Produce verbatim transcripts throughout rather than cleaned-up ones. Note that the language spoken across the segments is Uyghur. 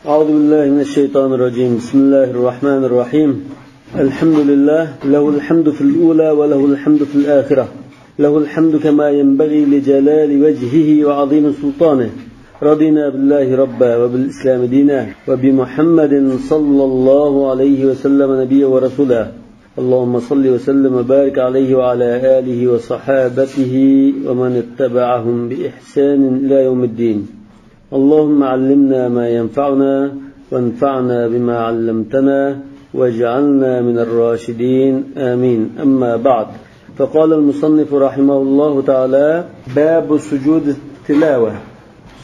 أعوذ بالله من الشيطان الرجيم. بسم الله الرحمن الرحيم. الحمد لله، له الحمد في الأولى وله الحمد في الآخرة. له الحمد كما ينبغي لجلال وجهه وعظيم سلطانه. رضينا بالله ربا وبالإسلام دينا وبمحمد صلى الله عليه وسلم نبيا ورسولا. اللهم صل وسلم وبارك عليه وعلى آله وصحابته ومن اتبعهم بإحسان إلى يوم الدين. اللهم علمنا ما ينفعنا وانفعنا بما علمتنا واجعلنا من الراشدين. آمين. أما بعد، فقال المصنف رحمه الله تعالى: باب سجود التلاوة.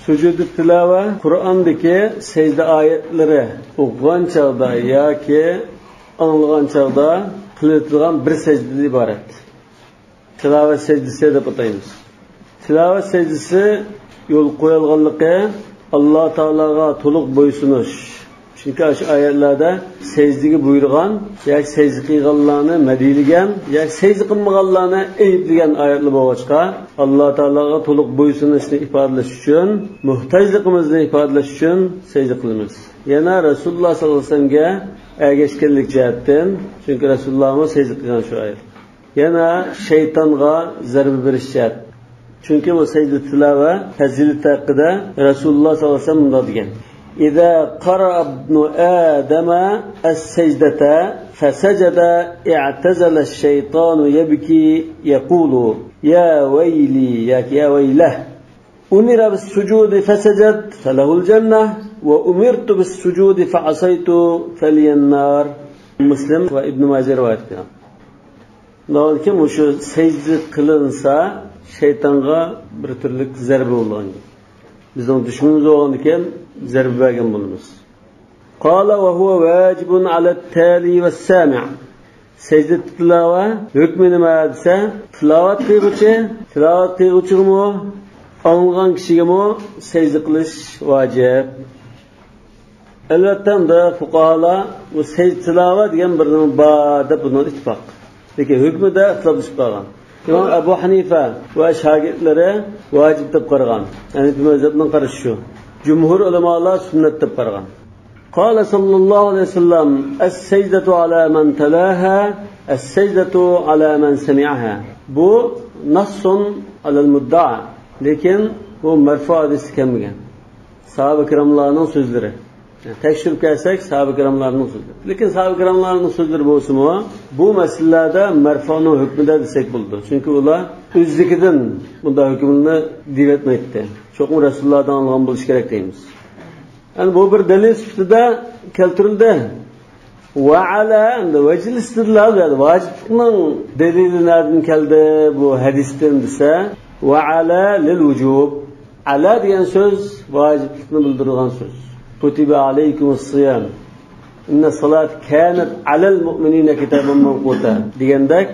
سۇجۇدۇت تىلاۋە قۇرئاندىكى سەجدە ئايەتلىرى ئوقۇغان چاغدا ياكى ئاڭلىغان چاغدا قىلىۋېتىلغان بىر سەجدىدىن ئىبارەت. تىلاۋەت سەجدىسى دەپ ئاتايمىز. تىلاۋەت سەجدىسى يولغا قويۇلغانلىقى، ئاللا تائالاغا تولۇق بويسۇنۇش. چۈنكى ئاشۇ ئايەتلەردە سەجدىگە بۇيرۇغان ياكى سەجدە قىلغانلارنى مەدھىيلىگەن ياكى سەجدە قىلمىغانلارنى ئەيىبلىگەن ئايەتلەر بولغاچقا، ئاللا تائالاغا تولۇق بويسۇنۇشنى ئىپادىلەش ئۈچۈن، موھتاجلىقىمىزنى ئىپادىلەش ئۈچۈن سەجدە قىلىمىز. يەنە رەسۇلۇللا ساللاللاھۇ ئەلەيھى ۋەسەللەمگە ئەگەشكەنلىك جەھەتتىن، چۈنكى رەسۇلۇللامۇ سەجدە قىلغان شۇ ئايەت. يەنە شەيتانغا زەربە بېرىش جەھەت. چۈنكى بۇ سەجدە تىلاۋە پەزىلىتى ھەققىدە رەسۇلۇللا ساللاللاھۇ ئەلەيھى ۋەسەللەم مۇنداق دېگەن: إذا قرأ ابن آدم السجدة فسجد اعتزل الشيطان يبكي يقول يا ويلي ياكى يا ويله. أمر بالسجود فسجد فله الجنة، وأمرت بالسجود فعصيت فلي النار. مۇسلىم ۋە ئىبن ماجە رىۋايەت قىلغان. ناھايىتى مۇشۇ سەجدە قىلىنسا، شەيتانغا بىر تۈرلۈك زەربە بولغان. بىزنىڭ دۈشمىنىمىز بولغاندىكىن زەربە بەرگەن بولىمىز. قال وهو واجب على التالي والسامع. سەجدە تىلاۋە ھۆكمى نېمە دېسە، تىلاۋەت قىلغۇچى، تىلاۋەت قىلغۇچىغىمۇ، ئاڭلىغان كىشىگىمۇ سەجدە قىلىش ۋاجىپ. ئەلۋەتتە، ئەمدى فۇقاھالار بۇ سەجدە تىلاۋە دېگەن بىر نېمە بار دەپ بۇنىڭغا ئىتتىپاق. لېكىن ھۆكمىدە ئىختىلاپلىشىپ قالغان. ئىمام ئەبۇ ھەنىفە ۋە شاگىرتلىرى ۋاجىپ دەپ قارىغان. ھەنىفە مەزھەپنىڭ قارىشى شۇ. جۇمھۇر ئۆلىمالار سۈننەت دەپ قارىغان. قال صلى الله عليه وسلم: السجدة على من تلاها، السجدة على من سمعها. بۇ نص على المدعى. لېكىن بۇ مەرفۇ ھەدىستە كەلمىگەن. ساھابە كىراملارنىڭ سۆزلىرى. يەنى تەكشۈرۈپ كەلسەك، ساھابە كىراملارنىڭ سۆزلىرى. لېكىن ساھابە كىراملارنىڭ سۆزلىرى بولسىمۇ، بۇ مەسىلىلەردە مەرفۇنىڭ ھۆكمىدە دېسەك بولىدۇ. چۈنكى ئۇلار ئۆزلۈكىدىن بۇنداق ھۆكۈمنى دېيىۋەتمەيتتى. چوقۇم رەسۇلۇللاھدىن ئالغان بولۇشى كېرەك دەيمىز. يەنى بۇ بىر دەلىل سۈپىتىدە كەلتۈرۈلدى. ۋە ئەلە، ئەمدى ۋەجھىل ئىستىدلال، يەنى ۋاجىپلىقنىڭ دەلىلى نەدىن كەلدى بۇ ھەدىستىن دېسە، ۋە ئەلە لىل ۋۇجۇب. ئەلە دېگەن سۆز ۋاجىپلىقنى بىلدۈرىدىغان سۆز. كۇتىبە ئەلەيكۇمۇس سىيام. ئىننەس سالاتە كانەت ئەلەل مۇئمىنىنە كىتابەن مەۋقۇتە دېگەندەك،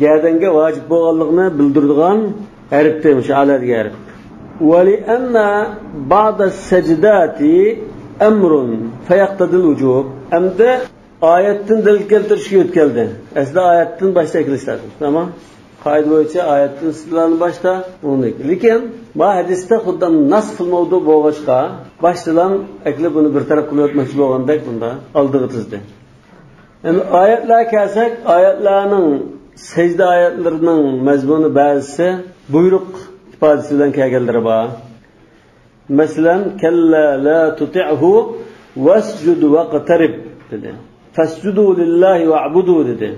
گەدەنگە ۋاجىپ بولغانلىقىنى بىلدۈرىدىغان ھەرپتىن، مۇشۇ ئەلە دېگەن ھەرپ. ۋە لىئەننە بەئدەس سەجداتى ئەمرۇن فەيەقتەزىل ۋۇجۇب. ئەمدى ئايەتتىن دەلىل كەلتۈرۈشكە يۆتكەلدى. ئەسلى ئايەتتىن باشتا ئەكېلىش لازىم. تامام. قائىدە بويىچە ئايەتتىن ئىستىدلالنى باشتا، ئۇنىڭدىن كېيىن. لېكىن ما ھەدىستە خۇددى نەس قىلمايدۇ بولغاچقا، باشتىلا ئەكېلىپ بۇنى بىر تەرەپ قىلىۋەتمەكچى بولغاندەك بۇندا ئالدىغا تىزدى. ئەمدى ئايەتلەرگە كەلسەك، ئايەتلەرنىڭ، سەجدە ئايەتلىرىنىڭ مەزمۇنى بەزىسى بۇيرۇق ئىپادىسى بىلەن كەلگەنلىرى بار. مەسىلەن، كەللا لا تۇتىئھۇ ۋەسجۇد ۋەقتەرىب دېدى. فەسجۇدۇ لىللاھى ۋەئبۇدۇ دېدى.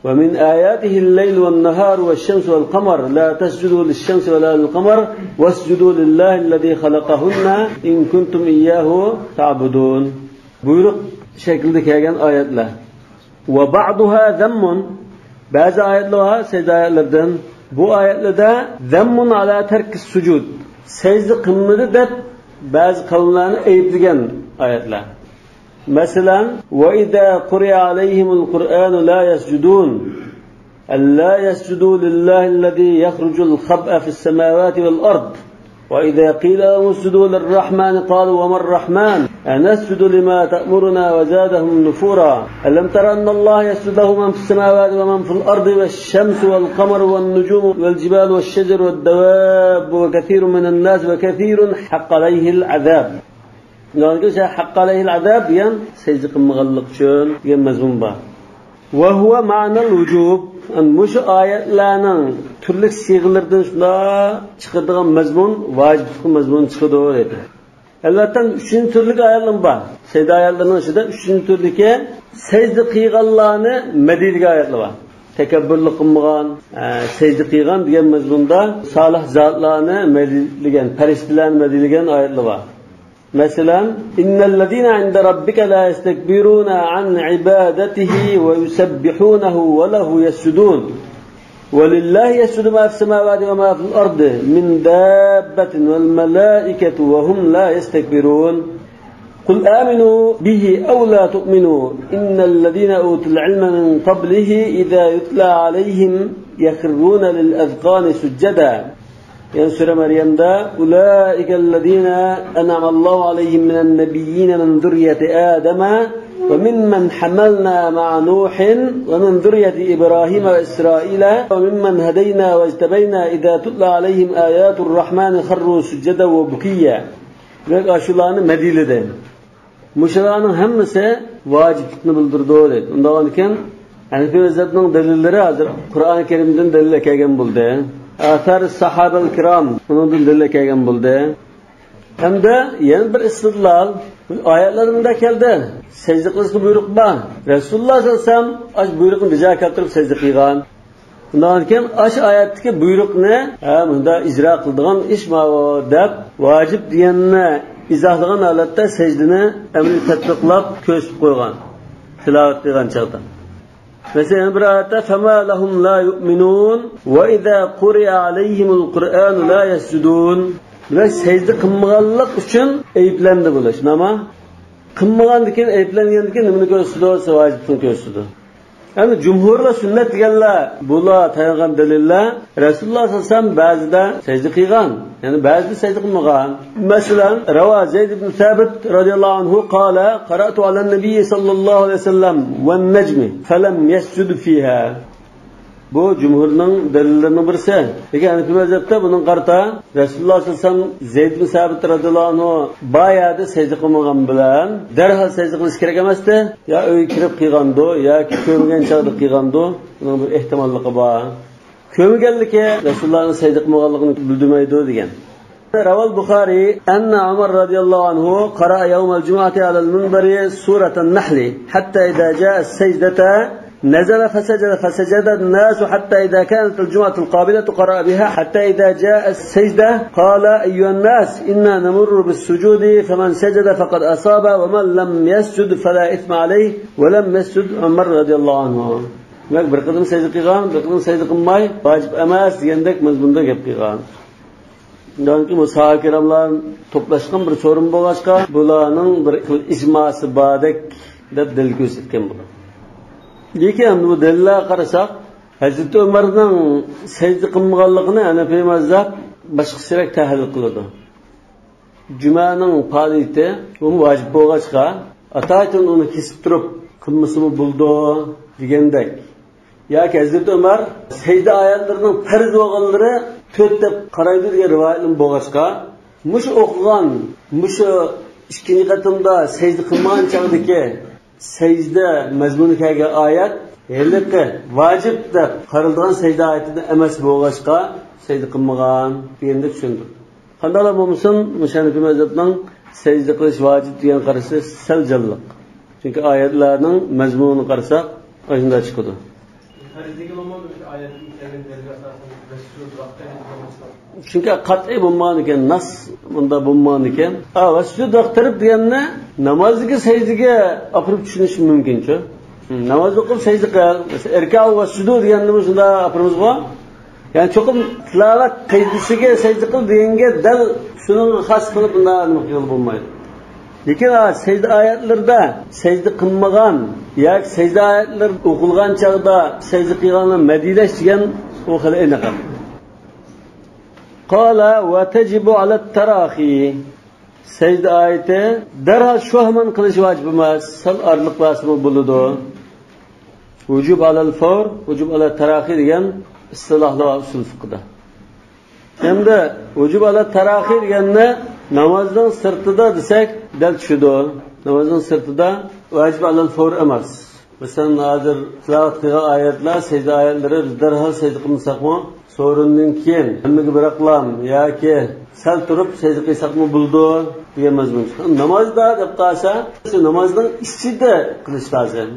ومن آياته الليل والنهار والشمس والقمر لا تسجدوا للشمس ولا للقمر واسجدوا لله الذي خلقهن إن كنتم إياه تعبدون. بۇيرۇق شەكلىدە كەلگەن ئايەتلەر. ۋە بەئدۇھا زەممۇن. بەزى ئايەتلەر بار، سەجدە ئايەتلىرىدىن. بۇ ئايەتلەردە زەممۇن ئەلا تەركىس سۇجۇد. سەجدە قىلمىدى دەپ بەزى قەۋملەرنى ئەيىبلىگەن ئايەتلەر. مەسىلەن، وإذا قرئ عليهم القرآن لا يسجدون. ألا يسجدوا لله الذي يخرج الخبء في السماوات والأرض. وإذا قيل لهم اسجدوا للرحمن قالوا وما الرحمن أنسجد لما تأمرنا وزادهم نفورا. ألم تر أن الله يسجد له من في السماوات ومن في الأرض والشمس والقمر والنجوم والجبال والشجر والدواب وكثير من الناس وكثير حق عليه العذاب. ئۇنىڭدىن كېيىن ھەققە ئەلەيھىل ئازاب دېگەن سەجدە قىلمىغانلىق ئۈچۈن دېگەن مەزمۇن بار. ۋە ھۇۋە مەئنەل ۋۇجۇب. يەنى مۇشۇ ئايەتلەرنىڭ تۈرلۈك سىيغىلىرىدىن شۇنداق چىقىدىغان مەزمۇن، ۋاجىپلىق مەزمۇن چىقىدۇ دەيدۇ. ئەلۋەتتە، ئۈچىنچى تۈرلۈك ئايەتلەرمۇ بار. سەجدە ئايەتلىرىنىڭ ئىچىدە ئۈچىنچى تۈرلۈكى سەجدە قىلغانلارنى مەدھىيلىگەن ئايەتلەر بار. تەكەببۇرلۇق قىلمىغان، ئە، سەجدە قىلغان دېگەن مەزمۇندا سالىھ زاتلارنى مەدھىيلىگەن، پەرىشتىلەرنى مەدھىيلىگەن ئايەتلەر بار. مەسىلەن، إن الذين عند ربك لا يستكبرون عن عبادته ويسبحونه وله يسجدون. ولله يسجد ما في السماوات وما في الأرض من دابة والملائكة وهم لا يستكبرون. قل آمنوا به أو لا تؤمنوا إن الذين أوتوا العلم من قبله إذا يتلى عليهم يخرون للأذقان سجدا. يەنى سۈرە مەريەمدە، أولئك الذين أنعم الله عليهم من النبيين من ذرية آدم وممن حملنا مع نوح ومن ذرية إبراهيم وإسرائيل وممن هدينا واجتبينا إذا تتلى عليهم آيات الرحمن خروا سجدا وبكيا. دېمەك، ئاشۇلارنى مەدھىيلىدى. مۇشۇلارنىڭ ھەممىسى ۋاجىپلىقنى بىلدۈرىدۇ دەيدۇ. ئۇنداقكەن، ھەنىفىي مەزھەپنىڭ دەلىللىرى ھازىر قۇرئان كەرىمدىن دەلىل ئەكەلگەن بولدى. ئاسار ساھابەل كىرام ئۇنىڭدىن دەلىل ئەكەلگەن بولدى. ھەمدە يەنە بىر ئىستىدلال، ئايەتلەردە مۇنداق كەلدى، سەجدە قىلىشقا بۇيرۇق بار. رەسۇلۇللاھ سەللەللاھۇ ئەلەيھى ۋەسەللەم ئاشۇ بۇيرۇقنى بىجا كەلتۈرۈپ سەجدە قىلغان. شۇنداق ئىكەن، ئاشۇ ئايەتتىكى بۇيرۇقنى، ھە، مۇنداق ئىجرا قىلىدىغان ئىش ماۋۇ دەپ، ۋاجىپ دېگەننى ئىزاھلىغان ھالەتتە سەجدىنى ئەمەلىي تەتبىقلاپ كۆرسىتىپ قويغان، تىلاۋەت قىلغان چاغدا. مەسىلەن، يەنە بىر ئايەتتە، فما لهم لا يؤمنون وإذا قرئ عليهم القرآن لا يسجدون. دېمەك، سەجدە قىلمىغانلىق ئۈچۈن ئەيىبلەندى بۇلار، شۇنداقمۇ؟ قىلمىغاندىكىن، ئەيىبلەنگەندىكىن نېمىنى كۆرسىتىدۇ؟ ۋاجىپنى كۆرسىتىدۇ. يەنى جۇمھۇرلا سۈننەت دېگەنلەر، بۇلار تايانغان دەلىللەر رەسۇلۇللاھ سەللەللاھۇ ئەلەيھى ۋەسەللەم بەزىدە سەجدە قىلغان، يەنى بەزىدە سەجدە قىلمىغان. مەسىلەن، رەۋا زەيد ئىبن سابىت رەزىيەللاھۇ ئەنھۇ قال، قەرەئتۇ ئەلەن نەبىيي سەللەللاھۇ ئەلەيھى ۋەسەللەم ۋەن نەجمى فەلەم يەسجۇد فىھا. بۇ جۇمھۇرنىڭ دەلىللىرىنىڭ بىرسى. لېكىن ھەنىفىي مەزھەپتە بۇنىڭغا قارىتا رەسۇلۇللاھ سەللەللاھۇ ئەلەيھى ۋەسەللەم زەيد ئىبن سابىت رەزىيەللاھۇ ئەنھۇ بار يەردە سەجدە قىلمىغان بىلەن دەرھال سەجدە قىلىش كېرەك ئەمەستى. يا ئۆيگە كىرىپ قىلغاندۇ، ياكى كۆرمىگەن چاغدا قىلغاندۇ. بۇنىڭ بىر ئېھتىماللىقى بار. كۆرمىگەنلىكى رەسۇلۇللاھنىڭ سەجدە قىلمىغانلىقىنى بىلدۈرمەيدۇ دېگەن. روى البخاري أن عمر رضي الله عنه قرأ يوم الجمعة على المنبر سورة النحل حتى إذا جاء السجدة نزل فسجد، فسجد الناس حتى إذا كانت الجمعة القابلة قرأ بها حتى إذا جاء السجدة قال: أيها الناس، إنا نمر بالسجود، فمن سجد فقد أصاب، ومن لم يسجد فلا إثم عليه، ولم يسجد عمر رضي الله عنه. دېمەك، بىر قېتىم سەجدە قىلغان، بىر قېتىم سەجدە قىلماي، ۋاجىپ ئەمەس دېگەندەك مەزمۇندا گەپ قىلغان. چۈنكى بۇ ساھابە كىراملار توپلاشقان بىر سورۇن بولغاچقا، بۇلارنىڭ بىر خىل ئىجماسى باردەك دەپ دەلىل كۆرسەتكەن بولىدۇ. لېكىن بۇ دەلىللەرگە قارىساق، ھەزرىتى ئۆمەرنىڭ سەجدە قىلمىغانلىقىنى ھەنەفىي مەزھەپ باشقىچىراق تەھلىل قىلىدۇ. جۈمەنىڭ پائالىيىتى بۇمۇ ۋاجىپ بولغاچقا، ئاتايىتۇن ئۇنى كېسىپ تۇرۇپ قىلمىسىمۇ بولىدۇ دېگەندەك. ياكى ھەزرىتى ئۆمەر سەجدە ئايەتلىرىنىڭ پەرز بولغانلىرى تۆت دەپ قارايدۇ دېگەن رىۋايەتلىرىمۇ بولغاچقا، مۇشۇ ئوقۇغان، مۇشۇ ئىككىنچى قېتىمدا سەجدە قىلمىغان چاغدىكى سەجدە مەزمۇنى كەلگەن ئايەت ھېلىقى ۋاجىپ دەپ قارىلىدىغان سەجدە ئايىتىدە ئەمەس بولغاچقا، سەجدە قىلمىغان دېگەندەك چۈشەندۈردى. قانداقلا بولمىسۇن، مۇشۇ ھەنىفىي مەزھەپنىڭ سەجدە قىلىش ۋاجىپ دېگەن قارىشى سەل جانلىق. چۈنكى ئايەتلەرنىڭ مەزمۇنىنى قارىساق، ئاشۇنداق چىقىدۇ. پەرزلىكى بولمامدۇ مۇشۇ ئايەتتىن كەلگەن دەلىل ئاساسىدا ۋەسجۇد ۋەقتىنى دېگەن بولسا؟ چۈنكى قەتئىي بولمىغان ئىكەن، نەس مۇنداق بولمىغان ئىكەن. ھە، ۋەسجۇد ۋەقتىرىب دېگەننى نامازدىكى سەجدىگە ئاپىرىپ چۈشىنىش مۇمكىنچۇ؟ ناماز ئوقۇپ سەجدە قىل. مەسىلەن، ئىركەئۇ ۋەسجۇدۇ دېگەننىمۇ شۇنداق ئاپىرىمىزغۇ؟ يەنى چوقۇم تىلاۋەت قەيدىسىگە سەجدە قىل دېگەنگە دەل شۇنىڭغا خاس قىلىپ بۇنداق نېمە قىلغىلى بولمايدۇ. لېكىن، ھا، سەجدە ئايەتلىرىدە سەجدە قىلمىغان ياكى سەجدە ئايەتلىرى ئوقۇلغان چاغدا سەجدە قىلغانلارنى مەدھىيلەش دېگەن ئۇ خېلى ئېنىق. قال وتجب على التراخي. سەجدە ئايىتى دەرھال شۇ ھامان قىلىش ۋاجىپ ئەمەس، سەل ئارىلىق بەرسىمۇ بولىدۇ. ۋۇجۇب ئالەل فەۋر، ۋۇجۇب ئالەت تەراخىي دېگەن ئىستىلاھلار بار ئۇسۇل فىقھىدا. ئەمدى ۋۇجۇب ئالەت تەراخىي دېگەننى نامازنىڭ سىرتىدا دېسەك، دەل چۈشىدۇ. نامازنىڭ سىرتىدا ۋاجىب ئەلەل فور ئەمەس. مەسىلەن، ھازىر تىلاۋەت قىلغان ئايەتلەر، سەجدە ئايەتلىرى، بىز دەرھال سەجدە قىلمىساقمۇ، سورۇندىن كېيىن ھەممىگە بىراقلام ياكى سەل تۇرۇپ سەجدە قىلساقمۇ بولىدۇ دېگەن مەزمۇن چىققان. نامازدا دەپ قالسا، شۇ نامازنىڭ ئىچىدە قىلىش لازىم.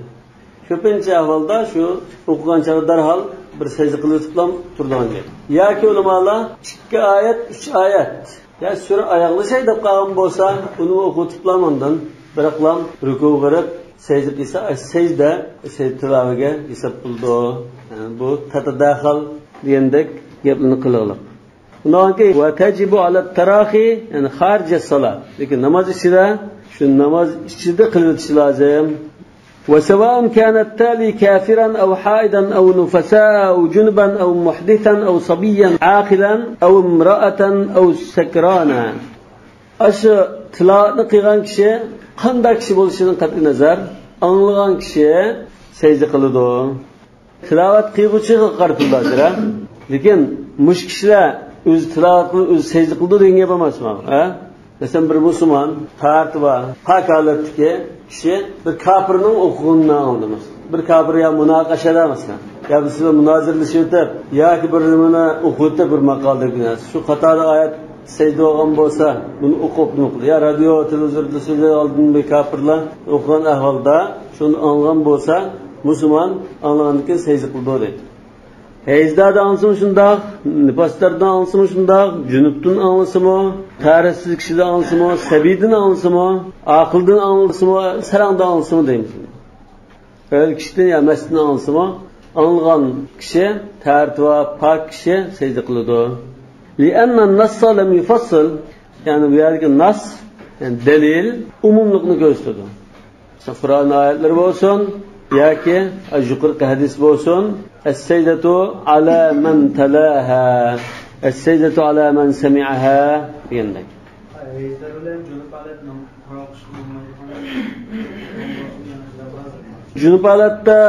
كۆپىنچە ئەھۋالدا شۇ ئوقۇغان چاغدا دەرھال بىر سەجدە قىلىۋېتىپلا تۇرىدىغان گەپ. ياكى ئۆلىمالار ئىككى ئايەت، ئۈچ ئايەت، يا سۈرە ئاياغلىشاي دەپ قالغان بولسا، ئۇنى ئوقۇۋېتىپلا ئاندىن بىراقلام رۇكۇغا بېرىپ سەجدە قىلسا، سەجدە، سەجدە تىلاۋىگە ھېساب بولىدۇ. يەنى بۇ تەتەداخەل دېگەندەك گەپلەرنى قىلغىلى. ئۇنىڭدىن كېيىن، ۋە تەجىبۇ ئەلەت تەراخى، يەنى خارىجەس سالات. لېكىن ناماز ئىچىدە، شۇ ناماز ئىچىدە قىلىۋېتىش لازىم. وسواء كان التالي كافرا أو حائضا أو نفساء أو جنبا أو محدثا أو صبيا عاقلا أو امرأة أو سكرانا. ئاشۇ تىلاۋەتنى قىلغان كىشى قانداق كىشى بولۇشىدىن قەتئىينەزەر، ئاڭلىغان كىشى سەجدە قىلىدۇ. تىلاۋەت قىلغۇچىغا قارىتىلىدۇ ھازىر، ھە؟ لېكىن مۇشۇ كىشىلەر ئۆزى تىلاۋەت قىلىپ، ئۆزى سەجدە قىلىدۇ دېگەن گەپ ئەمەس مانا، ھە؟ مەسىلەن، بىر مۇسۇلمان، تاھارىتى بار، پاك ھالەتتىكى كىشى بىر كاپىرنىڭ ئوقۇغىنىنى ئاڭلىدى، مەسىلەن. بىر كاپىر يا مۇناقىشەدە، مەسىلەن، يا بىرسى بىلەن مۇنازىرىلىشىۋېتىپ، ياكى بىر نېمىنى ئوقۇۋېتىپ، بىر ماقالىدەك بىر نەرسە. شۇ قاتاردا ئايەت سەجدە بولغان بولسا، بۇنى ئوقۇپ نېمە قىلىدۇ؟ يا رادىيو، تېلېۋىزوردا سۆزلەيدىغان بىر كاپىرلار ئوقۇغان ئەھۋالدا، شۇنى ئاڭلىغان بولسا، مۇسۇلمان ئاڭلىغاندىن كېيىن سەجدە قىلىدۇ دەيدۇ. ھەيزداردا ئاڭلىسىمۇ شۇنداق، نىپاسداردا ئاڭلىسىمۇ شۇنداق، جۈنۈپتىن ئاڭلىسىمۇ، تەھارەتسىز كىشىدىن ئاڭلىسىمۇ، سەبىيدىن ئاڭلىسىمۇ، ئاقىلدىن ئاڭلىسىمۇ، ساراڭدىن ئاڭلىسىمۇ دەيمىز. ئەر كىشىدىن يا مەستتىن ئاڭلىسىمۇ، ئاڭلىغان كىشى، تەھارىتى بار، پاك كىشى سەجدە قىلىدۇ. لأن النص لم يفصل، يەنى بۇ يەردىكى ناس، يەنى دەلىل ئومۇملۇقنى كۆرسىتىدۇ. قۇرئان ئايەتلىرى بولسۇن ياكى يۇقىرىقى ھەدىس بولسۇن، السجدة على من تلاها، السجدة على من سمعها دېگەندەك. ھەيزدار بىلەن جۇنۇپ ھالەتنىڭ قاراقلىشىپ بولمايدىغان. جۇنۇپ ھالەتتە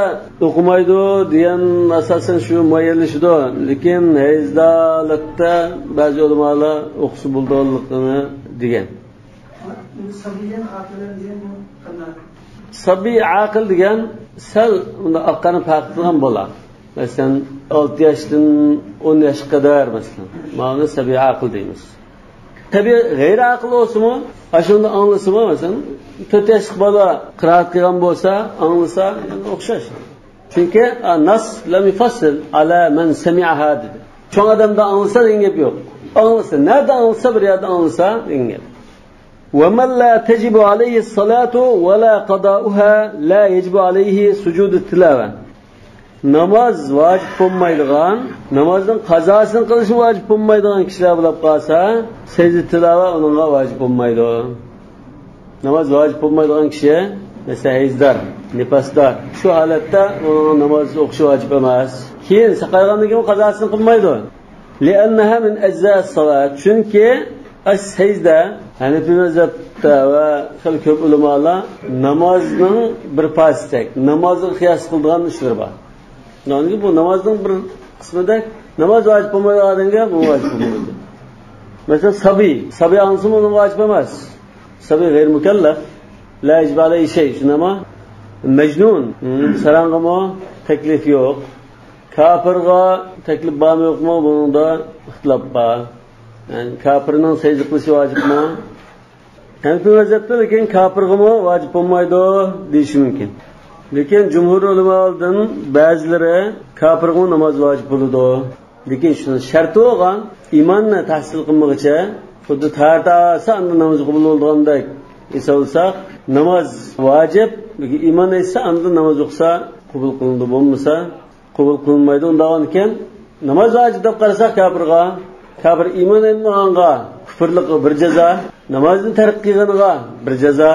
ئوقۇمايدۇ دېگەن ئاساسەن شۇ مۇئەييەنلىشىدۇ. لېكىن ھەيزدار ھالەتتە بەزى ئۆلىمالار ئوقۇسا بولىدىغانلىقىنى دېگەن. سەبىيەن ئاقىلەن دېگەن بۇ قانداق؟ سەبىي ئاقىل دېگەن سەل ئۇنداق ئاقارنى پەرق قىلغان بالا. مەسىلەن، ئالتە ياشتىن ئون ياشقا قەدەر، مەسىلەن. مانا سەبىي ئاقىل دەيمىز. تەبىئىي غەيرىي ئاقىل بولسىمۇ، ئاشۇنداق ئاڭلىسىمۇ، مەسىلەن، تۆت ياشلىق بالا قىرائەت قىلغان بولسا، ئاڭلىسا، يەنە ئوخشاش. چۈنكى، ئا، ناس لەم يۇفەسسىل ئەلا مەن سەمىئەھا دېدى. چوڭ ئادەمدە ئاڭلىسا دېگەن گەپ يوق. ئاڭلىسا، نەدە ئاڭلىسا، بىر يەردە ئاڭلىسا دېگەن گەپ. ومن لا تجب عليه الصلاة ولا قضاؤها لا يجب عليه سجود التلاوة. ناماز ۋاجىپ بولمايدىغان، نامازنىڭ قازاسىنى قىلىشمۇ ۋاجىپ بولمايدىغان كىشىلەر بولۇپ قالسا، سەجدە تىلاۋە ئۇنىڭغا ۋاجىپ بولمايدۇ. ناماز ۋاجىپ بولمايدىغان كىشى، مەسىلەن، ھەيزدار، نىپاسدار، شۇ ھالەتتە ئۇنىڭ ناماز ئوقۇشى ۋاجىپ ئەمەس. كېيىن ساقايغاندىن كېيىن قازاسىنى قىلمايدۇ. لأنها من أجزاء الصلاة، چۈنكى ئەس سەجدە ھەنەفىي مەزھەپتە ۋە خېلى كۆپ ئۆلىمالار نامازنىڭ بىر پارچىسىدەك، نامازغا قىياس قىلىدىغان ئىشلىرى بار. يەنى بۇ نامازنىڭ بىر قىسمىدەك، ناماز ۋاجىپ بولمايدىغان ئادەمگە بۇ ۋاجىپ بولمايدۇ. مەسىلەن، سابىي، سابىي ئاڭلىسىمۇ ئۇنىڭغا ۋاجىپ ئەمەس. سابىي غەيرىي مۇكەللەف، لا يەجىبۇ ئەلەيھى شەي، شۇنداقمۇ؟ مەجنۇن، ساراڭغىمۇ تەكلىپ يوق. كاپىرغا تەكلىپ بارمۇ يوقمۇ، بۇنىڭدا ئىختىلاپ بار. يەنى كاپىرنىڭ سەجدە قىلىشى ۋاجىپمۇ؟ ھەنەفىي مەزھەپتە لېكىن كاپىرغىمۇ ۋاجىپ بولمايدۇ دېيىشى مۇمكىن. لېكىن جۇمھۇر ئۆلىمالىرىدىن بەزىلىرى كاپىرغىمۇ ناماز ۋاجىپ بولىدۇ. لېكىن شۇنىڭ شەرتى بولغان، ئىماننى تەھسىل قىلمىغىچە، خۇددى تەھارەت ئالسا ئاندىن ناماز قوبۇل بولىدىغاندەك ھېسابلىساق، ناماز ۋاجىپ، لېكىن ئىمان ئېيتسا ئاندىن ناماز ئوقۇسا قوبۇل قىلىنىدۇ، بولمىسا قوبۇل قىلىنمايدۇ. ئۇنداق ئىكەن، ناماز ۋاجىپ دەپ قارىساق كاپىرغا، كاپىر ئىمان ئېيتمىغانغا كۇفرلۇققا بىر جازا، نامازنى تەرك قىلغىنىغا بىر جازا،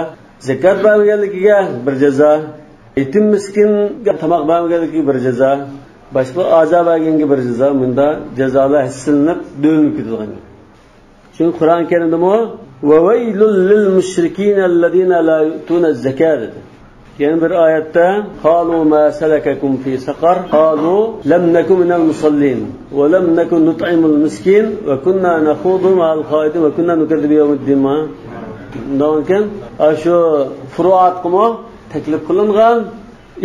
زاكات بەرمىگەنلىكىگە بىر جازا، يېتىم مىسكىنگە تاماق بەرمىگەنلىكىگە بىر جازا، باشقا ئەزا بەرگەنگە بىر جازا، مۇنداق جازالار ھەسسىلىنىپ، بۆلۈنۈپ كېتىدىغان گەپ. چۈنكى قۇرئان كەرىمدىمۇ، وويل للمشركين الذين لا يؤتون الزكاة دېدى. يەنە بىر ئايەتتە، قالوا ما سلككم في سقر؟ قالوا لم نك من المصلين ولم نك نطعم المسكين وكنا نخوض مع الخائضين وكنا نكذب بيوم الدين. ئۇنداقكەن، ئاشۇ فۇرۇئاتقىمۇ تەكلىپ قىلىنغان.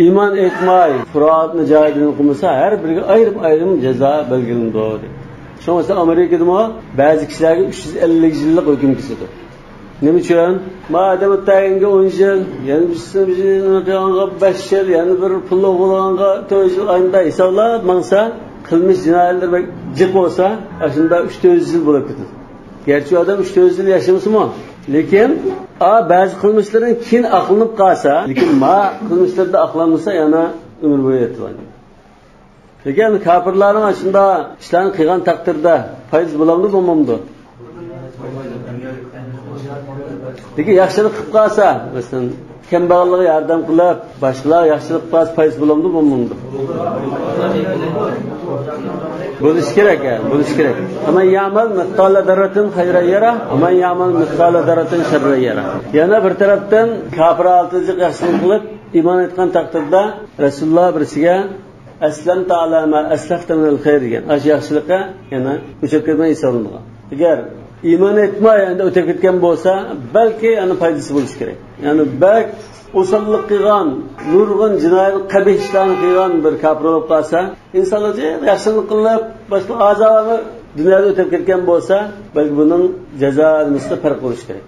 ئىمان ئېيتماي، فۇرۇئاتنى جايىدىن قىلمىسا، ھەر بىرىگە ئايرىم-ئايرىم جازا بەلگىلىنىدۇ، دەيدۇ. شۇڭا مەسىلەن، ئامېرىكىدا بۇ بەزى كىشىلەرگە ئۈچ يۈز ئەللىك يىللىق ھۆكۈم كېسىدۇ. نېمە ئۈچۈن؟ ما ئادەم ئۆتتۈرگەنگە ئون يىل، يەنە بىرسىنى بىر يىل، بەش يىل، يەنە بىر پۇل ئوغرىلىغانغا تۆت يىل، ئاينىدا ھېسابلاپ ماڭسا، قىلمىش جىنايەتلىرى بەك جىق بولسا، ئاشۇنداق ئۈچ تۆت يۈز يىل بولۇپ كېتىدۇ. گەرچە ئۇ ئادەم ئۈچ تۆت يۈز يىل ياشىمىسىمۇ، لېكىن ئا، بەزى قىلمىشلىرىنى كېيىن ئاقلىنىپ قالسا، لېكىن ما قىلمىشلىرىدا ئاقلانمىسا، يەنە ئۆمۈر بويى يېتىدۇ. لېكىن كاپىرلارنىڭ ئاشۇنداق ئىشلارنى قىلغان تەقدىردە پايدىسى بولامدۇ، بولمامدۇ؟ لېكىن ياخشىلىق قىلىپ قالسا، مەسىلەن، كەمبەغەللىككە ياردەم قىلىپ، باشقىلارغا ياخشىلىق قىلىپ قالسا، پايدىسى بولامدۇ، بولمامدۇ؟ بولۇشى كېرەك، ھە، بولۇشى كېرەك. فمن يعمل مثقال ذرة خيرا يره، ومن يعمل مثقال ذرة شرا يره. يەنە بىر تەرەپتىن، كاپىر ھالىتىدە ياخشىلىق قىلىپ، ئىمان ئېيتقان تەقدىردە، رەسۇلۇللا بىرسىگە، أسلمت على ما أسلفت من الخير دېگەن. ئاشۇ ياخشىلىققا يەنە ئۆچۈپ كەتمەي ھېسابلىنىدىغان. ئەگەر ئىمان ئېيتماي ئەندى ئۆتۈپ كەتكەن بولسا، بەلكى ئەنە پايدىسى بولۇشى كېرەك. يەنى بەك ئوساللىق قىلغان، نۇرغۇن جىنايەت، قەبىھ ئىشلارنى قىلغان بىر كاپىر بولۇپ قالسا، ئىنسانلار جىق ياخشىلىق قىلىپ، باشقا ئەزالار دۇنيادا ئۆتۈپ كەتكەن بولسا، بەلكى بۇنىڭ جازا نېمىسىدە پەرق بولۇشى كېرەك.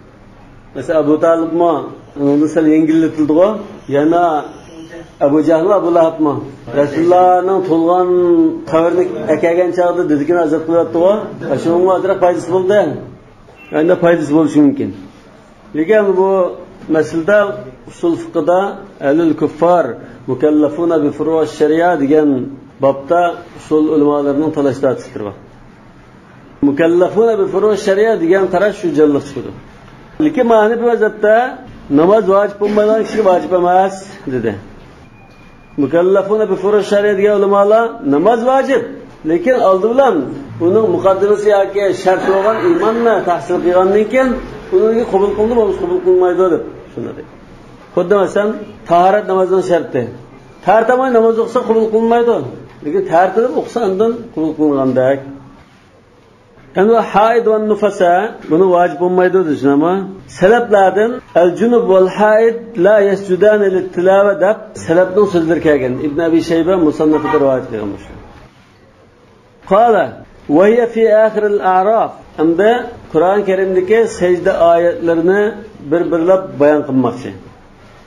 مەسىلەن، ئەبۇ تالىپمۇ ئۇنىڭدىن سەل يەڭگىللىتىلدىغۇ. يەنە ئەبۇ جەھلمۇ، ئەبۇ لەھەبمۇ رەسۇلۇللانىڭ تۇغۇلغان قەبرىنى ئەكەلگەن چاغدا دېدىكىنى ئازاد قىلىۋەتتىغۇ. شۇنىڭمۇ ئازراق پايدىسى بولدى. ئەندى پايدىسى بولۇشى مۇمكىن. لېكىن بۇ مەسىلىدە ئۇسۇل فىقىدا أهل الكفار مكلفون بفروع الشريعة دېگەن بابتا ئۇسۇل ئۆلىمالىرىنىڭ تالاش-تارتىشلىرى بار. مۇكەللەفۇنە بىفۇرۇ شەرىئە دېگەن قاراش شۇ جانلىق چىقىدۇ. لېكىن مانا ھەنىپىي مەزھەپتە ناماز ۋاجىپ بولمايدىغان كىشىگە ۋاجىپ ئەمەس، دېدى. مۇكەللەفۇنە بىفۇرۇ شەرىئە دېگەن ئۆلىمالار ناماز ۋاجىپ، لېكىن ئالدى بىلەن ئۇنىڭ مۇقەددىمىسى ياكى شەرتى بولغان ئىماننى تەھسىل قىلغاندىن كېيىن ئۇنىڭكى قوبۇل قىلىنىدۇ، بولمىسا قوبۇل قىلىنمايدۇ، دەپ شۇنداق دېدى. خۇددى مەسىلەن، تاھارەت نامازنىڭ شەرتى. تاھارەت ئالماي ناماز ئوقۇسا قوبۇل قىلىنمايدۇ، لېكىن تاھارەت ئېلىپ ئوقۇسا ئاندىن قوبۇل قىلىنغاندەك. ئەمدى ھائىد ۋە نۇفەسا بۇنى ۋاجىب بولمايدۇ دېسىنەما؟ سەلەپلەردىن ئەل جۇنۇب ۋەل ھائىد لا يەسجۇدانى لىتتىلاۋە دەپ سەلەپنىڭ سۆزلىرى كەلگەن. ئىبن ئەبى شەيبە مۇسەننەفىدە رىۋايەت قىلغان بۇ. قال وهي في آخر الأعراف. ئەمدى قۇرئان كەرىمدىكى سەجدە ئايەتلىرىنى بىر-بىرلەپ بايان قىلماقچى.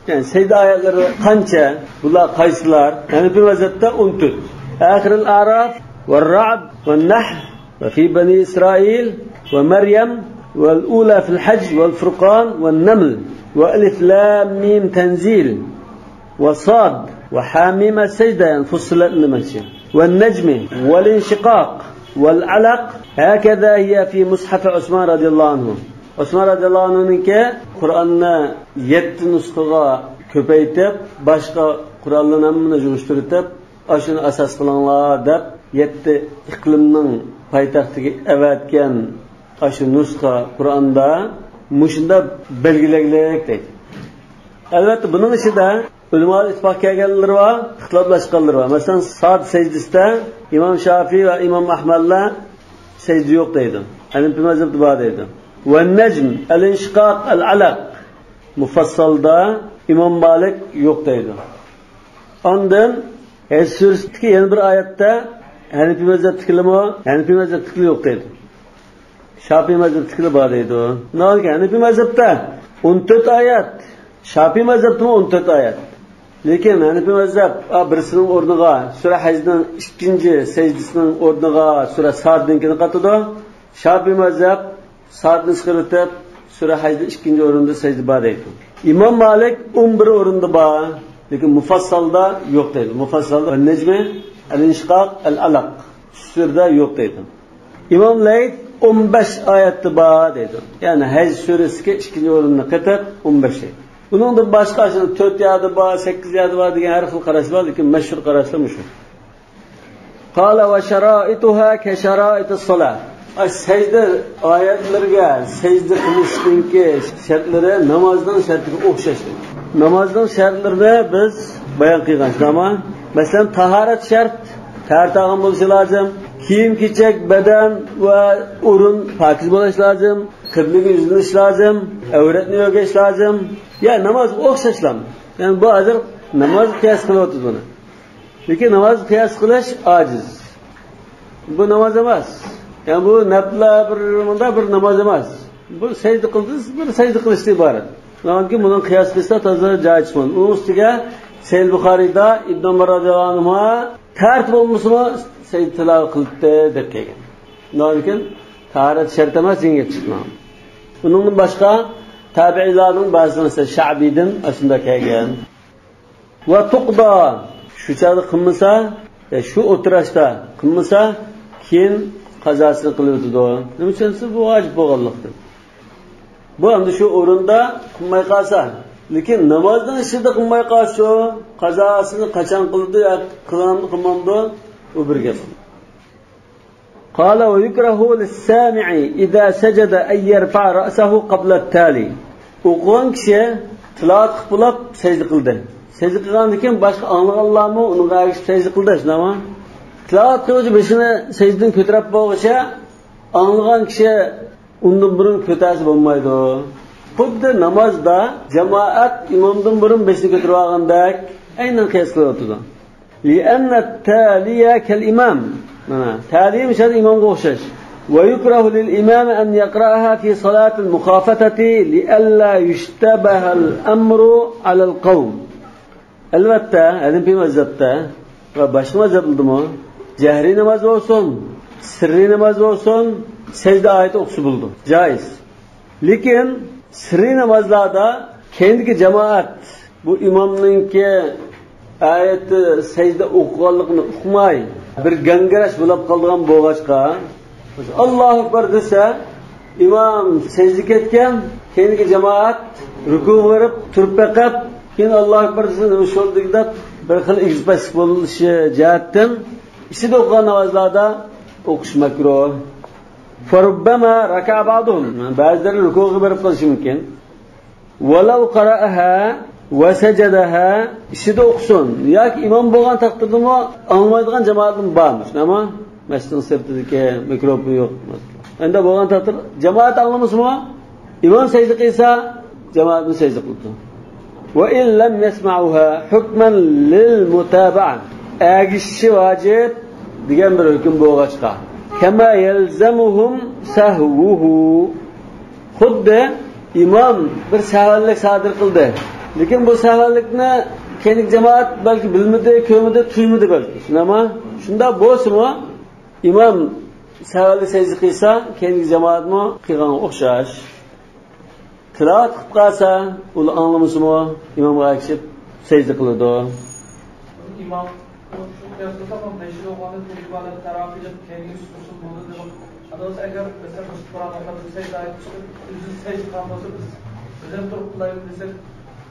يەنى سەجدە ئايەتلىرى قانچە؟ بۇلار قايسىلار؟ ھەنىپىي مەزھەپتە ئون تۆت. آخر الأعراف، والرعد، والنحل، وفي بني إسرائيل، ومريم، والأولى في الحج، والفرقان، والنمل، وألف لام ميم تنزيل، وصاد، وحاميم السجدة، يەنى فۇسسىلەت دېمەكچى. والنجم، والانشقاق، والعلق، هكذا هي في مصحف عثمان رضي الله عنه. ئوسمان رەزىياللاھۇ ئەنھۇنىڭكى قۇرئاننى يەتتە نۇسخىغا كۆپەيتىپ، باشقا قۇرئانلارنى ھەممىنى يىغىشتۇرۇپ، ئاشۇنى ئاساس قىلىڭلار دەپ، يەتتە ئىقلىمنىڭ پايتەختىگە ئەۋەتكەن ئاشۇ نۇسخا قۇرئاندا مۇشۇنداق بەلگىلەنلىك دەيدۇ. ئەلۋەتتە، بۇنىڭ ئىچىدە ئۆلىمالار ئىتتىپاق كەلگەنلىرى بار، ئىختىلاپلاشقانلىرى بار. مەسىلەن، ساد سەجدىسىدە ئىمام شافىي ۋە ئىمام ئەھمەدلەر سەجدە يوق دەيدۇ. ھەنىپىي مەزھەپتە بار دەيدۇ. ۋەننەجم، ئەلئىنشىقاق، ئەلئەلەق. مۇفەسسەلدا ئىمام مالىك يوق دەيدۇ. ئاندىن ھەج سۈرىسىدىكى يەنە بىر ئايەتتە ھەنىپىي مەزھەپتىكىلىمۇ، ھەنىپىي مەزھەپتىكىلەر يوق دەيدۇ. شافىي مەزھەپتىكىلەر بار دەيدۇ. ناھايىتى ھەنىپىي مەزھەپتە ئون تۆت ئايەت، شافىي مەزھەپتىمۇ ئون تۆت ئايەت. لېكىن ھەنىپىي مەزھەپ، ئا، بىرسىنىڭ ئورنىغا سۈرە ھەجنىڭ ئىككىنچى سەجدىسىنىڭ ئورنىغا سۈرە سادنىڭكىنى قاتىدۇ. شافىي مەزھەپ سادنى چىقىرىۋېتىپ، سۈرە ھەجدە ئىككىنچى ئورۇندا سەجدە بار دەيدۇ. ئىمام مالىك ئون بىر ئورۇندا بار، لېكىن مۇفەسسەلدا يوق دەيدۇ. مۇفەسسەلدا نەجمى، ئەل-ئىنشىقاق، ئەل-ئەلەق. ئۈچ سۈرىدە يوق دەيدۇ. ئىمام لەيس ئون بەش ئايەتتە بار دەيدۇ. يەنى ھەج سۈرىسىدىكى ئىككىنچى ئورۇننى قېتىپ ئون بەش دەيدۇ. ئۇنىڭدىن باشقا شۇ تۆت يەردە بار، سەككىز يەردە بار دېگەن ھەر خىل قاراش بار، لېكىن مەشھۇر قاراشلار مۇشۇ. قال وشرائطها كشرائط الصلاة. ئاي، سەجدە ئايەتلىرىگە سەجدە قىلىشنىڭكى شەرتلىرى نامازنىڭ شەرتىگە ئوخشاش. نامازنىڭ شەرتلىرىنى بىز بايان قىلغان شۇنداقمۇ؟ مەسىلەن، تاھارەت شەرت، تەھارەت ئالغان بولۇشى لازىم. كىيىم-كېچەك، بەدەن ۋە ئورۇن پاكىز بولۇش لازىم، قىبلىگە يۈزلىنىش لازىم، ئەۋرەتنى يۆگەش لازىم. يا نامازغا ئوخشاشلا. يەنى بۇ ھازىر نامازغا قىياس قىلىۋاتىدۇ بۇنى. لېكىن نامازغا قىياس قىلىش ئاجىز. بۇ ناماز ئەمەس. يەنى بۇ نەپلە بىر مۇندا بىر ناماز ئەمەس. بۇ سەجدە قىلدى، بىر سەجدە قىلىشتىن ئىبارەت. شۇنىڭدىن كېيىن بۇنىڭ قىياس قىلسا تازا جايىز چىقمايدۇ. ئۇنىڭ ئۈستىگە سەھىھ بۇخارىيدا ئىبن ئۆمەر رازىياللاھۇ ئەنھۇما تەرتىپ بولمىسىمۇ سەجدە تىلاۋەت قىلىپتۇ دەپ كەلگەن. شۇنىڭدىن كېيىن تاھارەت شەرت ئەمەس دېگەن گەپ چىقمىغان. ئۇنىڭدىن باشقا تابىئىيلارنىڭ بەزىسى، مەسىلەن، شەئبىدىن ئاشۇنداق كەلگەن. ۋە تۇقدا، شۇ چاغدا قىلمىسا، يا شۇ ئوتتۇراشتا قىلمىسا، كېيىن قازاسىنى قىلىۋېتىدۇ. نېمە ئۈچۈن دېسە، بۇ ۋاجىپ بولغانلىقتىن. بۇ ئەمدى شۇ ئورۇندا قىلماي قالسا، لېكىن نامازنىڭ ئىچىدە قىلماي قالسا، قازاسىنى قاچان قىلىدۇ يا قىلامدۇ، قىلمامدۇ، ئۇ بىر گەپ. قال ويكره للسامع إذا سجد أن يرفع رأسه قبل التالي. ئوقۇغان كىشى تىلاۋەت قىلىپ بولۇپ سەجدە قىلدى. سەجدە قىلغاندىن كېيىن باشقا ئاڭلىغانلارمۇ ئۇنىڭغا ئەگىشىپ سەجدە قىلدى، شۇنداقمۇ؟ تىلاۋەت قىلغۇچى بېشىنى سەجدىدىن كۆتۈرۈپ بولغۇچە ئاڭلىغان كىشى ئۇندىن بۇرۇن كۆتەرسە بولمايدۇ. خۇددى نامازدا جامائەت ئىمامدىن بۇرۇن بېشىنى كۆتۈرۈۋالغاندەك ئەينەن قىياس قىلىۋاتىدۇ. لأن التالي كالإمام. مانا، تالى مىسال ئىمامغا ئوخشاش. ويكره للإمام أن يقرأها في صلاة المخافتة لئلا يشتبه الأمر على القوم. ئەلۋەتتە، ھەنىپىي مەزھەپتە ۋە باشقا مەزھەپلەردىمۇ جەھرىي ناماز بولسۇن، سىررىي ناماز بولسۇن، سەجدە ئايىتى ئوقۇسا بولىدۇ. جائىز. لېكىن سىررىي نامازلاردا كەينىدىكى جامائەت بۇ ئىمامنىڭكى ئايەتتە سەجدە ئوقۇغانلىقىنى ئۇقماي، بىر گاڭگىراش بولاپ قالىدىغان بولغاچقا، ئاللاھۇ ئەكبەر دېسە، ئىمام سەجدىگە كەتكەن، كەينىدىكى جامائەت رۇكۇغا بېرىپ، تۇرۇپ بېقىپ، كېيىن ئاللاھۇ ئەكبەر دېسە، نېمە شۇ دېگۈدەك بىر خىل ئېگىز-پەسلىك بولۇشى جەھەتتىن ئىچىدە ئوقۇغان نامازلاردا ئوقۇش مەكرۇھ. فربما ركع بعضهم. بەزىلىرى رۇكۇغا بېرىپ قېلىشى مۇمكىن. ولو قرأها وسجدها، ئىچىدە ئوقۇسۇن. ياكى ئىمام بولغان تەقدىردىمۇ ئاڭلىمايدىغان جامائەتمۇ بار. شۇنداقمۇ؟ مەسچىتنىڭ سىرتىدىكى مىكروفون يوق. ئەندى بولغان تەقدىر، جامائەت ئاڭلىمىسىمۇ، ئىمام سەجدە قىلسا، جامائەتمۇ سەجدە قىلىدۇ. وإن لم يسمعوها حكما للمتابعة، ئەگىشىشى ۋاجىپ دېگەن بىر ھۆكۈم بولغاچقا، كما يلزمهم سهوه، خۇددى ئىمام بىر سەھۋەنلىك سادىر قىلدى، لېكىن بۇ سەھۋەنلىكنى كەينىدىكى جامائەت بەلكى بىلمىدى، كۆرمىدى، تۇيمىدى بەلكى. شۇنداقمۇ؟ شۇنداق بولسىمۇ، ئىمام سەھۋەنلىك سەجدە قىلسا، كەينىدىكى جامائەتمۇ قىلغانغا ئوخشاش. تىلاۋەت قىلىپ قالسا، ئۇلار ئاڭلىمىسىمۇ، ئىمامغا ئەگىشىپ سەجدە قىلىدۇ. ئىمام شۇ قىياس قىلساق، بېشىدا ئوقۇغاندا تۆت ئىبادەت تەراپى دەپ كەينىگە سۈرسە بولىدۇ دەپ. ئەگەر، مەسىلەن، بىز قۇرئان ئوقۇغاندا سەجدە ئېيتىشتىن ئۆزى سەجدە قىلغان بولسا، بىز بىردەم تۇرۇپ قىلايلى دېسەك،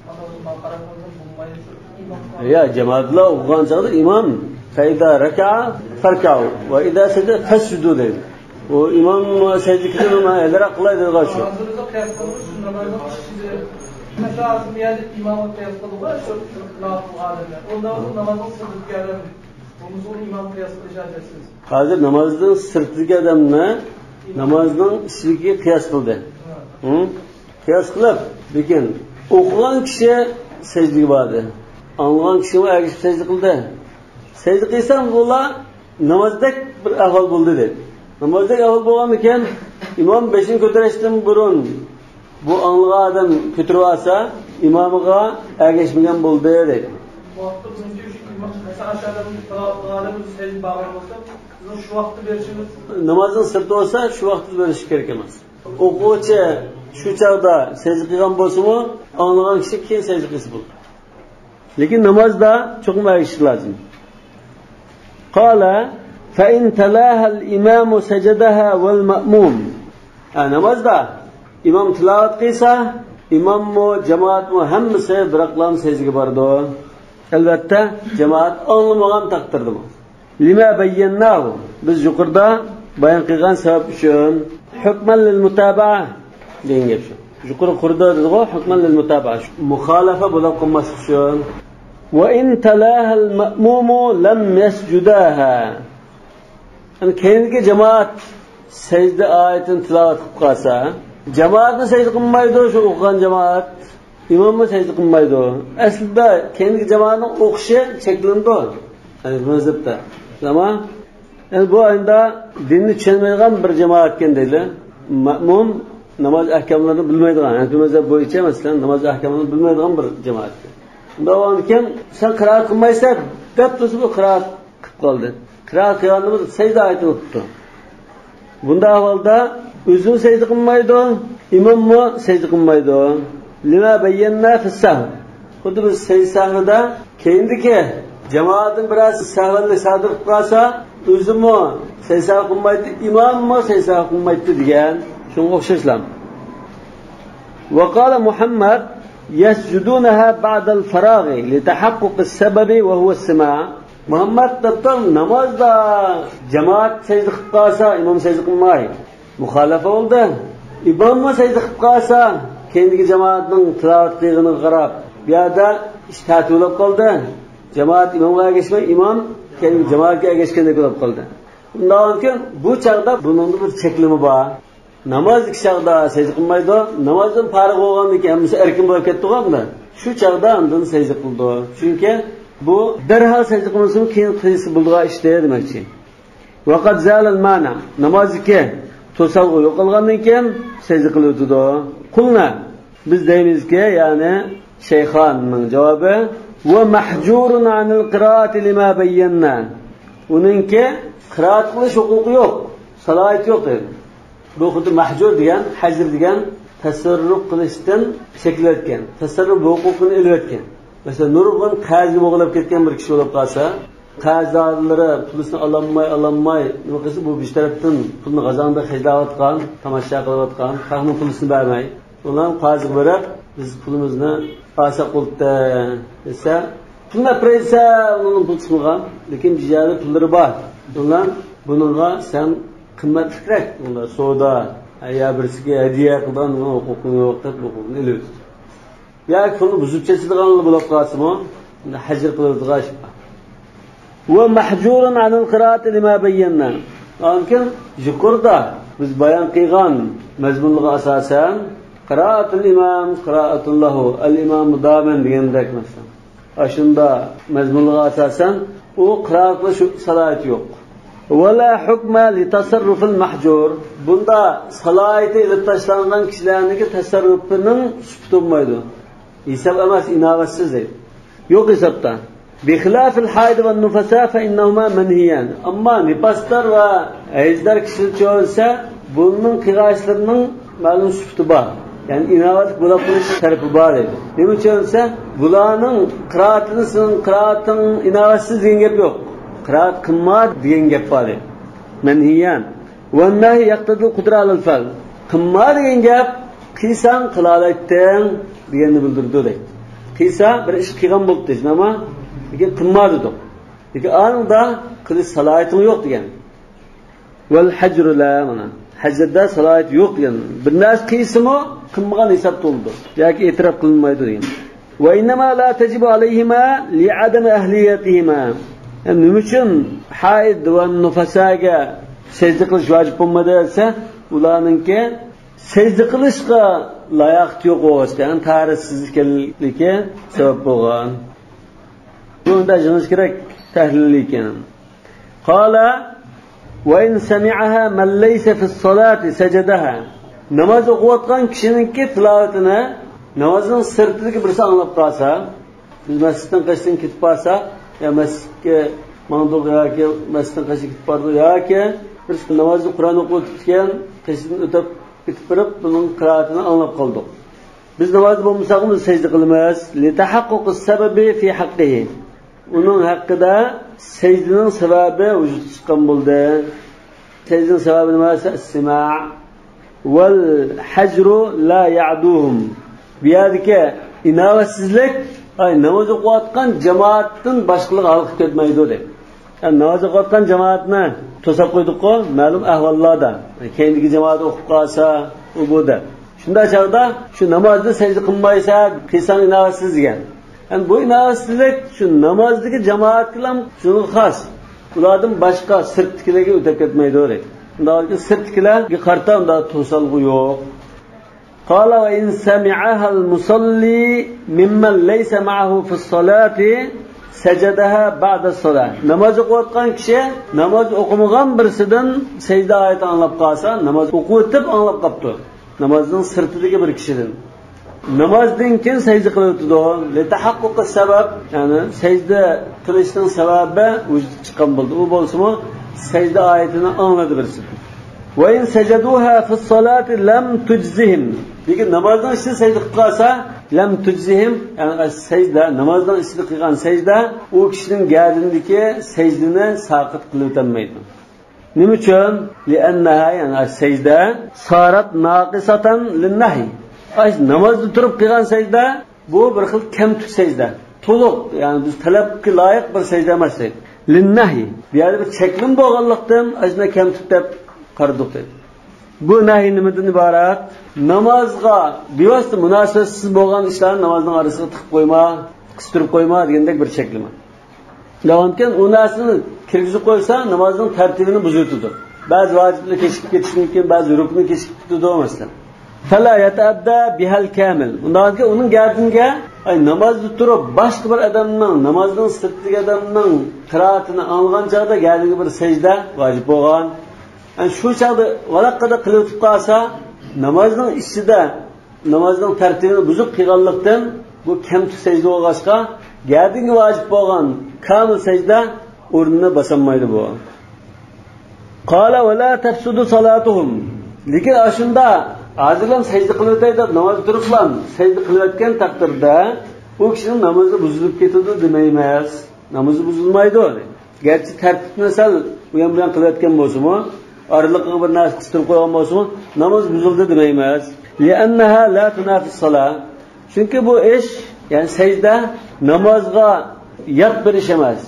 ئاندىن قاراپ قالسا بولمايدۇ. شۇ ئىمام يا، جامائەتلەر ئوقۇغان چاغدا ئىمام فإذا ركع فاركعوا وإذا سجد فاسجدوا دەيدۇ. ئۇ ئىمام سەجدە قىلسا، مەن ئېلىراق قىلاي دەيدىغان شۇ. ھازىر بىز قىياس قىلىمىز، شۇ نامازنىڭ ئىچىدە. مەسىلەن، ھازىر بۇ يەردە ئىمامغا قىياس قىلدۇق، شۇ ناپىل ئادەملەر. ئۇنداق بولسا نامازنىڭ سىرتىدىكى ئادەم، بولمىسا ئۇنى ئىمام قىياس قىلىش ھاجەتسىز. ھازىر نامازنىڭ سىرتىدىكى ئادەمنى نامازنىڭ ئىچىدىكى قىياس قىلدى. ھە. ھە؟ قىياس قىلىپ، لېكىن ئوقۇغان كىشى سەجدىگە باردى. ئاڭلىغان كىشىمۇ ئەگىشىپ سەجدە قىلدى. سەجدە قىلسا، بۇلار نامازدەك بىر ئەھۋال بولدى دەيدۇ. نامازدەك ئەھۋال بولغاندىكىن، ئىمام بېشىنى كۆتۈرۈشتىن بۇرۇن بۇ ئاڭلىغان ئادەم كۆتۈرۈۋالسا، ئىمامىغا ئەگەشمىگەن بولدى دەيدۇ. بۇ ۋاقىتتا بىزنىڭكى شۇ ئىمام، مەسىلەن، ئاشۇ ئادەم تىلاۋەت قىلغان ئادەم سەجدە بارغان بولسا، بىزنىڭ شۇ ۋاقىتتا بېرىشىمىز. نامازنىڭ سىرتى بولسا، شۇ ۋاقىتتا بېرىش كېرەك ئەمەس. ئوقۇغۇچى شۇ چاغدا سەجدە قىلغان بولسىمۇ، ئاڭلىغان كىشى كېيىن سەجدە قىلسا بولىدۇ. لېكىن نامازدا چوقۇم ئەگىشىش لازىم. قال فإن تلاها الإمام سجدها والمأموم. ھە، نامازدا ئىمام تىلاۋەت قىلسا، ئىماممۇ، جامائەتمۇ ھەممىسى بىراقلام سەجدىگە بارىدۇ. ئەلۋەتتە، جامائەت ئاڭلىمىغان تەقدىردىمۇ. لما بيناه، بىز يۇقىرىدا بايان قىلغان سەۋەب ئۈچۈن، حكما للمتابعة دېگەن گەپ شۇ. يۇقىرى قۇردا دېدىغۇ، حكما للمتابعة. مۇخالىپە بولۇپ قالماسلىق ئۈچۈن. وإن تلاها المأموم لم يسجداها. يەنى كەينىدىكى جامائەت سەجدە ئايىتىنى تىلاۋەت قىلىپ قالسا، جامائەتمۇ سەجدە قىلمايدۇ، شۇ ئوقۇغان جامائەت، ئىماممۇ سەجدە قىلمايدۇ. ئەسلىدە كەينىدىكى جامائەتنىڭ ئوقۇشى چەكلىنىدۇ. يەنى بۇ مەزھەپتە. ئەمما يەنى بۇ ئايدا دىننى چۈشەنمەيدىغان بىر جامائەتكەن دەيلى. مەمۇم ناماز ئەھكاملىرىنى بىلمەيدىغان، ھەنەفىي مەزھەپ بويىچە مەسىلەن ناماز ئەھكاملىرىنى بىلمەيدىغان بىر جامائەتكەن. شۇنداق بولغاندىكىن سەن قىرائەت قىلمايسەن دەپ تۇرسا، بۇ قىرائەت قىلىپ قالدى. قىرائەت قىلغاندا بۇ سەجدە ئايىتىنى ئوقۇپتۇ. بۇنداق ئەھۋالدا ئۆزىمۇ سەجدە قىلمايدۇ، ئىماممۇ سەجدە قىلمايدۇ. لما بينا في السهو. خۇددى بىز سەجدە سەھۋىدە كەينىدىكى جامائەتتىن بىرەرسى سەھۋەنلىك سادىر قىلىپ قالسا، ئۆزىمۇ سەجدە سەھۋ قىلمايتتى، ئىماممۇ سەجدە سەھۋ قىلمايتتى دېگەن. شۇنىڭغا ئوخشاشلا. وقال محمد: يسجدونها بعد الفراغ لتحقق السبب وهو السماع. مۇھەممەد دەپتۇ، نامازدا جامائەت سەجدە قىلىپ قالسا، ئىمام سەجدە قىلماي، مۇخالىپە بولدى. ئىماممۇ سەجدە قىلىپ قالسا، كەينىدىكى جامائەتنىڭ تىلاۋەت قىلغىنىغا قاراپ، بۇ يەردە ئىش تەتۈر بولۇپ قالدى. جامائەت ئىمامغا ئەگەشمەي، ئىمام كەينىدىكى جامائەتكە ئەگەشكەندەك بولۇپ قالدى. ئۇنداق بولغاندىكىن بۇ چاغدا بۇنىڭدا بىر چەكلىمە بار. نامازدىكى چاغدا سەجدە قىلمايدۇ. نامازدىن پارىغ بولغاندىن كېيىن ھەممىسى ئەركىن بولۇپ كەتتىغۇ ئەمدى. شۇ چاغدا ئاندىن سەجدە قىلىدۇ. چۈنكى بۇ دەرھال سەجدە قىلمىسىمۇ كېيىن قىلسا بولىدىغان ئىش دېمەكچى. وقد زال المانع. نامازدىكى توسالغۇ يوقالغاندىن كېيىن سەجدە قىلىۋېتىدۇ. قلنا. بىز دەيمىزكى، يەنى شەيخاننىڭ جاۋابى، ومحجور عن القراءة لما بينا. ئۇنىڭكى قىرائەت قىلىش ھوقۇقى يوق، سالاھىيىتى يوق دەيدۇ. بۇ خۇددى مەھجۇر دېگەن، ھەجر دېگەن تەسەررۇپ قىلىشتىن چەكلەۋەتكەن، تەسەررۇپ ھوقۇقىنى ئېلىۋەتكەن. مەسىلەن، نۇرغۇن قەرزگە بوغۇلۇپ كەتكەن بىر كىشى بولۇپ قالسا، قەرزدارلىرى پۇلىسىنى ئالالماي، ئالالماي، نېمە قىلسا، بۇ بىر تەرەپتىن پۇلنى غازاڭدا خەجلەۋاتقان، تاماشا قىلىۋاتقان، خەقنىڭ پۇلىسىنى بەرمەي، ئۇلار قازىغا بېرىپ، بىز پۇلىمىزنى ئالساق بولدى دېسە، پۇلنى ئەپ بېرەي دېسە، ئۇنىڭ پۇلى چىقمىغان، لېكىن بىر يەردە پۇللىرى بار. ئۇلار بۇنىڭغا سەن قىممەتلىكرەك، بۇندا سودا، يا بىرسىگە ھەدىيە قىلىدىغان ھوقۇقۇڭ يوق دەپ، ھوقۇقىنى ئېلىۋېتىدۇ. ياكى پۇلنى بۇزۇپ چېچىدىغانلا بولۇپ قالسىمۇ، ھەجر قىلىدىغان ئىش بار. ومحجور عن القراءة لما بينا. ئاندىن يۇقىرىدا بىز بايان قىلغان مەزمۇنلارغا ئاساسەن، قىرائەتۇل ئىمام قىرائەتۇن لەھۇ، ئەل ئىمامۇ دائىمەن دېگەندەك مەسىلەن. ئاشۇنداق مەزمۇنلارغا ئاساسەن، ئۇ قىرائەت قىلىش سالاھىيىتى يوق. ولا حكم لتصرف المحجور. بۇندا سالاھىيىتى ئېلىپ تاشلانغان كىشىلەرنىڭكى تەسەررۇپىنىڭ سۈپىتى بولمايدۇ. ھېساب ئەمەس، ئىناۋەتسىز دەيدۇ. يوق ھېسابتا. بخلاف الحائض والنفساء فإنهما منهيان. ئەمما نىپاسدار ۋە ھەيزدار كىشىلەر چۈشۈرسە، بۇنىڭ قىلغان ئىشلىرىنىڭ مەلۇم سۈپىتى بار. يەنى ئىناۋەتلىك بولۇپ قېلىش تەرىپى بار دەيدۇ. نېمە ئۈچۈن دېسە، بۇلارنىڭ قىرائىتىنى سېنىڭ قىرائىتىڭ ئىناۋەتسىز دېگەن گەپ يوق. قىرائەت قىلما دېگەن گەپ بار دەيدۇ. مەنھىيان. والنهي يقتضي القدرة على الفعل. قىلما دېگەن گەپ، قىلساڭ قىلالايتتىڭ دېگەننى بىلدۈرىدۇ دەيدۇ. قىلسا بىر ئىش قىلغان بولۇپتۇ، شۇنداقمۇ؟ لېكىن قىلما دېدۇق. لېكىن ئانىڭدا قىلىش سالاھىيىتىڭ يوق دېگەن. والحجر لا، مانا ھەجىردە سالاھىيەت يوق دېگەن. بىر نەرسە قىلسىمۇ قىلمىغان ھېسابتا بولىدۇ ياكى ئېتىراپ قىلىنمايدۇ دېگەن. وإنما لا تجب عليهما لعدم أهليتهما. يەنى نېمە ئۈچۈن ھائىد ۋە نۇفەساگە سەجدە قىلىش ۋاجىپ بولمىدى دېسە، ئۇلارنىڭكى سەجدە قىلىشقا لاياقىتى يوق بولغاچقا، يەنى تاھارەتسىز ئىكەنلىكى سەۋەب بولغان. بۇندا يېڭىش كېرەك تەھلىل ئىكەن. قال: وإن سمعها من ليس في الصلاة سجدها. ناماز ئوقۇۋاتقان كىشىنىڭكى تىلاۋىتىنى نامازنىڭ سىرتىدىكى بىرسى ئاڭلاپ قالسا، بىز مەسچىتتىن قېشىدىن كېتىپ بارساق، يا مەسچىتكە ماڭدۇق ياكى مەسچىتتىن قېشىدىن كېتىپ باردۇق ياكى بىرسى نامازدا قۇرئان ئوقۇۋېتىپتىكەن، قېشىدىن ئۆتۈپ كېتىپ بېرىپ، بۇنىڭ قىرائىتىنى ئاڭلاپ قالدۇق. بىز نامازدا بولمىساقمۇ بىز سەجدە قىلىمىز. لتحقق السبب في حقه. ئۇنىڭ ھەققىدە سەجدىنىڭ سەۋەبى ۋۇجۇدقا چىققان بولدى. سەجدىنىڭ سەۋەبى نېمە دېسە، السماع. والحجر لا يعدوهم. بۇ يەردىكى ئىناۋەتسىزلىك، ئاي، ناماز ئوقۇۋاتقان جامائەتتىن باشقىلىرىغا ھالقىپ كەتمەيدۇ دەيدۇ. يەنى ناماز ئوقۇۋاتقان جامائەتنى توساپ قويدۇققۇ، مەلۇم ئەھۋاللاردا. كەينىدىكى جامائەت ئوقۇپ قالسا، ئۇ بۇ دەپ. شۇنداق چاغدا شۇ نامازدا سەجدە قىلمايسەن، قىلساڭ ئىناۋەتسىز دېگەن. يەنى بۇ ئىناۋەتسىزلىك شۇ نامازدىكى جامائەتكىلا شۇنىڭغا خاس. ئۇلاردىن باشقا سىرتتىكىلەرگە ئۆتۈپ كەتمەيدۇ، دەيدۇ. ئۇنداق سىرتتىكىلەرگە قارىتا ئۇنداق توسالغۇ يوق. قال وإن سمعها المصلي ممن ليس معه في الصلاة سجدها بعد الصلاة. ناماز ئوقۇۋاتقان كىشى ناماز ئوقۇمىغان بىرسىدىن سەجدە ئايىتى ئاڭلاپ قالسا، ناماز ئوقۇۋېتىپ ئاڭلاپ قاپتۇ، نامازنىڭ سىرتىدىكى بىر كىشىدىن. نامازدىن كېيىن سەجدە قىلىۋېتىدۇ. لتحقق السبب، يەنى سەجدە قىلىشنىڭ سەۋەبى ۋۇجۇدقا چىققان بولدى. ئۇ بولسىمۇ سەجدە ئايىتىنى ئاڭلىدى بىرسى. وإن سجدوها في الصلاة لم تجزهم. لېكىن نامازنىڭ ئىچىدە سەجدە قىلىپ قالسا، لم تجزهم، يەنى سەجدە، نامازنىڭ ئىچىدە قىلغان سەجدە ئۇ كىشىنىڭ گەدىنىدىكى سەجدىنى ساقىت قىلىۋېتەلمەيدۇ. نېمە ئۈچۈن؟ لأنها، يەنى سەجدە، صارت ناقصة للنهي. ئاش نامازدا تۇرۇپ قىلغان سەجدە، بۇ بىر خىل كەمتۈك سەجدە. تولۇق، يەنى بىز تەلەپكە لايىق بىر سەجدە ئەمەس دەيدۇ. للنهي. بۇ يەردە بىر چەكلىمە بولغانلىقتىن، ئاشۇنداق كەمتۈك دەپ قارىدۇق دەيدۇ. بۇ نەھي نېمىدىن ئىبارەت؟ نامازغا بىۋاسىتە مۇناسىۋەتسىز بولغان ئىشلارنى نامازنىڭ ئارىسىغا تىقىپ قويما، قىستۇرۇپ قويما دېگەندەك بىر چەكلىمە. دەۋامكەن ئۇ نەرسىنى كىرگۈزۈپ قويسا، نامازنىڭ تەرتىپىنى بۇزۇۋېتىدۇ. بەزى ۋاجىپلار كېچىكىپ كېتىشى مۇمكىن، بەزى رۇكنى كېچىكىپ كېتىدۇ، مەسىلەن. فلا يتأدى بها الكامل. ئۇنداقكەن ئۇنىڭ گەدىنىگە، ئاي، نامازدا تۇرۇپ، باشقا بىر ئادەمنىڭ، نامازنىڭ سىرتىدىكى ئادەمنىڭ قىرائىتىنى ئاڭلىغان چاغدا گەدىنىگە بىر سەجدە ۋاجىپ بولغان. يەنى شۇ چاغدا ۋالاققىدە قىلىۋېتىپ قالسا، نامازنىڭ ئىچىدە نامازنىڭ تەرتىپىنى بۇزۇپ قىلغانلىقتىن، بۇ كەمتۈك سەجدە بولغاچقا، گەدىنگە ۋاجىپ بولغان كامىل سەجدە ئورنىنى باسالمايدۇ بۇ. قال ولا تفسد صلاتهم. لېكىن ئاشۇندا ھازىرلا سەجدە قىلىۋېتەي دەپ ناماز تۇرۇپلا سەجدە قىلىۋەتكەن تەقدىردە، ئۇ كىشىنىڭ نامىزى بۇزۇلۇپ كېتىدۇ دېمەيمىز. نامىزى بۇزۇلمايدۇ. گەرچە تەرتىپنى سەل ئۇيان-بۇيان قىلىۋەتكەن بولسىمۇ، ئارىلىقىغا بىر نەرسە قىستۇرۇپ قويغان بولسىمۇ، ناماز بۇزۇلدى دېمەيمىز. لأنها لا تنافي الصلاة. چۈنكى بۇ ئىش، يەنى سەجدە، نامازغا يات بىر ئىش ئەمەس.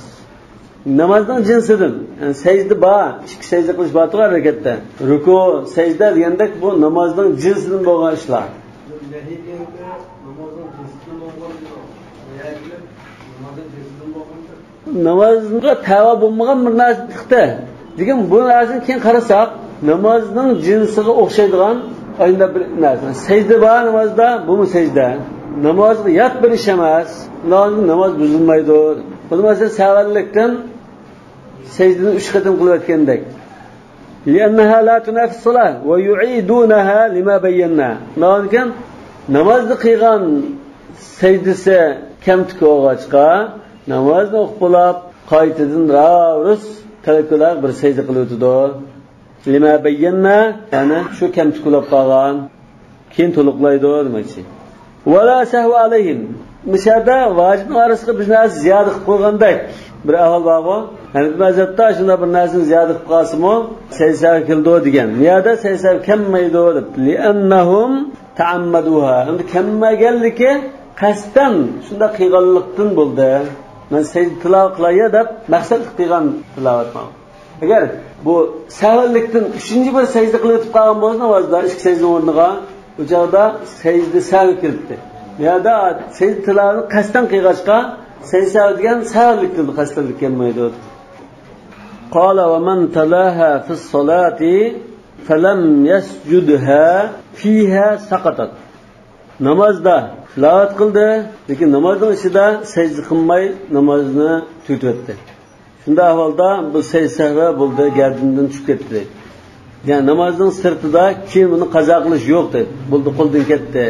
نامازنىڭ جىنسىدىن، يەنى سەجدە بار، ئىككى سەجدە قىلىش بار تۇغان ھەرىكەتتە. رۇكۇ، سەجدە دېگەندەك بۇ نامازنىڭ جىنسىدىن بولغان ئىشلار. نەھى دېگەندە نامازنىڭ جىنسىدىن بولغان، نامازنىڭ جىنسىدىن بولغان. نامازغا تەۋە بولمىغان بىر نەرسە چىقتى. لېكىن بۇ نەرسىنى كېيىن قارىساق، نامازنىڭ جىنسىغا ئوخشايدىغان ئاينىدا بىر نەرسە. سەجدە بار نامازدا، بۇمۇ سەجدە. نامازغا يات بىر ئىش ئەمەس. ناماز، ناماز بۇزۇلمايدۇ. بۇ مەسىلەن سەھۋەنلىكتىن سەجدىنى ئۈچ قېتىم قىلىۋەتكەندەك. لأنها لا تنافي الصلاة ويعيدونها لما بينا. نامازدا قىلغان سەجدىسى كەمتۈك بولغاچقا، نامازنى ئوقۇپ بولاپ، قايتىدىن راۋۇرۇس تەۋەككۈللەپ بىر سەجدە قىلىۋېتىدۇ. لما بينا، يەنى شۇ كەمتۈك بولۇپ قالغان، كېيىن تولۇقلايدۇ دېمەكچى. ولا سهو عليهم. مۇشۇ يەردە ۋاجىپنىڭ ئارىسىغا بىر نەرسە زىيادە قىلىپ قويغاندەك بىر ئەھۋال بارغۇ. ھەنەفىي مەزھەپتە شۇنداق بىر نەرسىنى زىيادە قىلىپ قالسىمۇ، سەجدە سەھۋى كېلىدۇ دېگەن. بۇ يەردە سەجدە سەھۋى كەلمەيدۇ دەپ. لأنهم تعمدوها. ئەمدى كەلمىگەنلىكى قەستەن شۇنداق قىلغانلىقتىن بولدى. مەن سەجدە تىلاۋەت قىلاي دەپ مەقسەتلىك قىلغان تىلاۋەت ماۋۇ. ئەگەر بۇ سەھۋىلىكتىن ئۈچىنچى بىر سەجدە قىلىۋېتىپ قالغان بولسا نامازدا ئىككى سەجدىنىڭ ئورنىغا، ئۇ چاغدا سەجدە سەھۋى كىرىپتۇ. بۇ يەردە سەجدە تىلاۋەتنى قەستەن قىلغاچقا، سەجدە سەھۋى دېگەن سەھۋىلىكتىن قەستەنلىك كەلمەيدۇ. قال ومن تلاها في الصلاة فلم يسجدها فيها سقطت. نامازدا تىلاۋەت قىلدى، لېكىن نامازنىڭ ئىچىدە سەجدە قىلماي نامازنى تۈگىتىۋەتتى. شۇنداق ئەھۋالدا بۇ سەجدە سەھۋى بولدى، گەدىنىدىن چۈشۈپ كەتتى دەيدۇ. يەنى نامازنىڭ سىرتىدا، كېيىن بۇنى قازا قىلىش يوق دەيدۇ. بولدى، قولدىن كەتتى.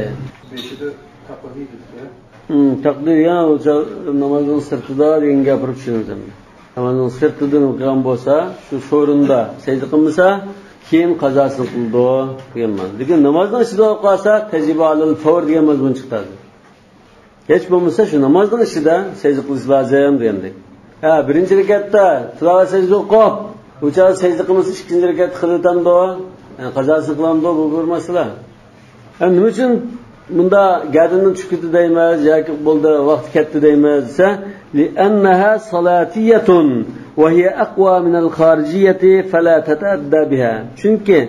بېشىدا تەقدىر دېدىكە. ھىم، تەقدىر، يا، ئۇ چاغ نامازنىڭ سىرتىدا دېگەن گەپ ئۇرۇپ چۈشىنىمىز ئەمدى. نامازنىڭ سىرتىدىن قىلغان بولسا، شۇ سورۇندا سەجدە قىلمىسا، كېيىن قازاسىنى قىلىدۇ دېگەن مەنە. لېكىن نامازنىڭ ئىچىدە بولۇپ قالسا، تەجىبۇ ئەلەل فەۋر دېگەن مەزمۇن چىقتى ھازىر. ھېچ بولمىسا شۇ نامازنىڭ ئىچىدە سەجدە قىلىش لازىم دېگەندەك. ھە، بىرىنچى رەكەتتە تىلاۋەت سەجدىسى ئوقۇپ، ئۇ چاغدا سەجدە قىلمىسا، ئىككىنچى رەكەتتە قىلىۋېتەمدۇ؟ يەنى قازاسىنى قىلامدۇ؟ بۇ بىر مەسىلە. ھە، نېمە ئۈچۈن مۇندا گەدىنىدىن چۈشۈپ كەتتى دەيمىز ياكى بولدى، ۋاقتى كەتتى دەيمىز دېسە، لأنها صلاتية وهي أقوى من الخارجية فلا تتأدى بها. چۈنكى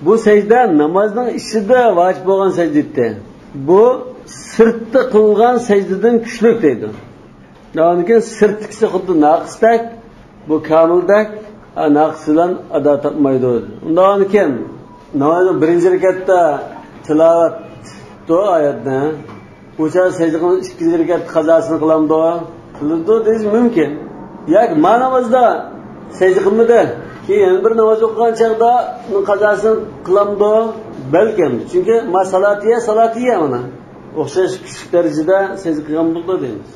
بۇ سەجدە نامازنىڭ ئىچىدە ۋاجىپ بولغان سەجدە ئىدى. بۇ سىرتتا قىلغان سەجدىدىن كۈچلۈك دەيدۇ. ئاندىن كېيىن سىرتتىكىسى خۇددى ناقىستەك، بۇ كامىلدەك، ھە، ناقىس بىلەن ئادا تاپمايدۇ. ئۇنداق ئىكەن، نامازنىڭ بىرىنچى رەكەتتە تىلاۋەت، دۇئا ئايەتنى، ئۇ چاغدا سەجدە قىلىپ ئىككىنچى رەكەت قازاسىنى قىلامدۇ؟ قىلىدۇ دېيىش مۇمكىن. ياكى ما نامازدا سەجدە قىلمىدى، كېيىن يەنە بىر ناماز ئوقۇغان چاغدا ئۇنىڭ قازاسىنى قىلامدۇ؟ بەلكىم. چۈنكى ما سالاتىيە، سالاتىيە مانا. ئوخشاش كۈچلۈك دەرىجىدە سەجدە قىلغان بولىدۇ دەيمىز.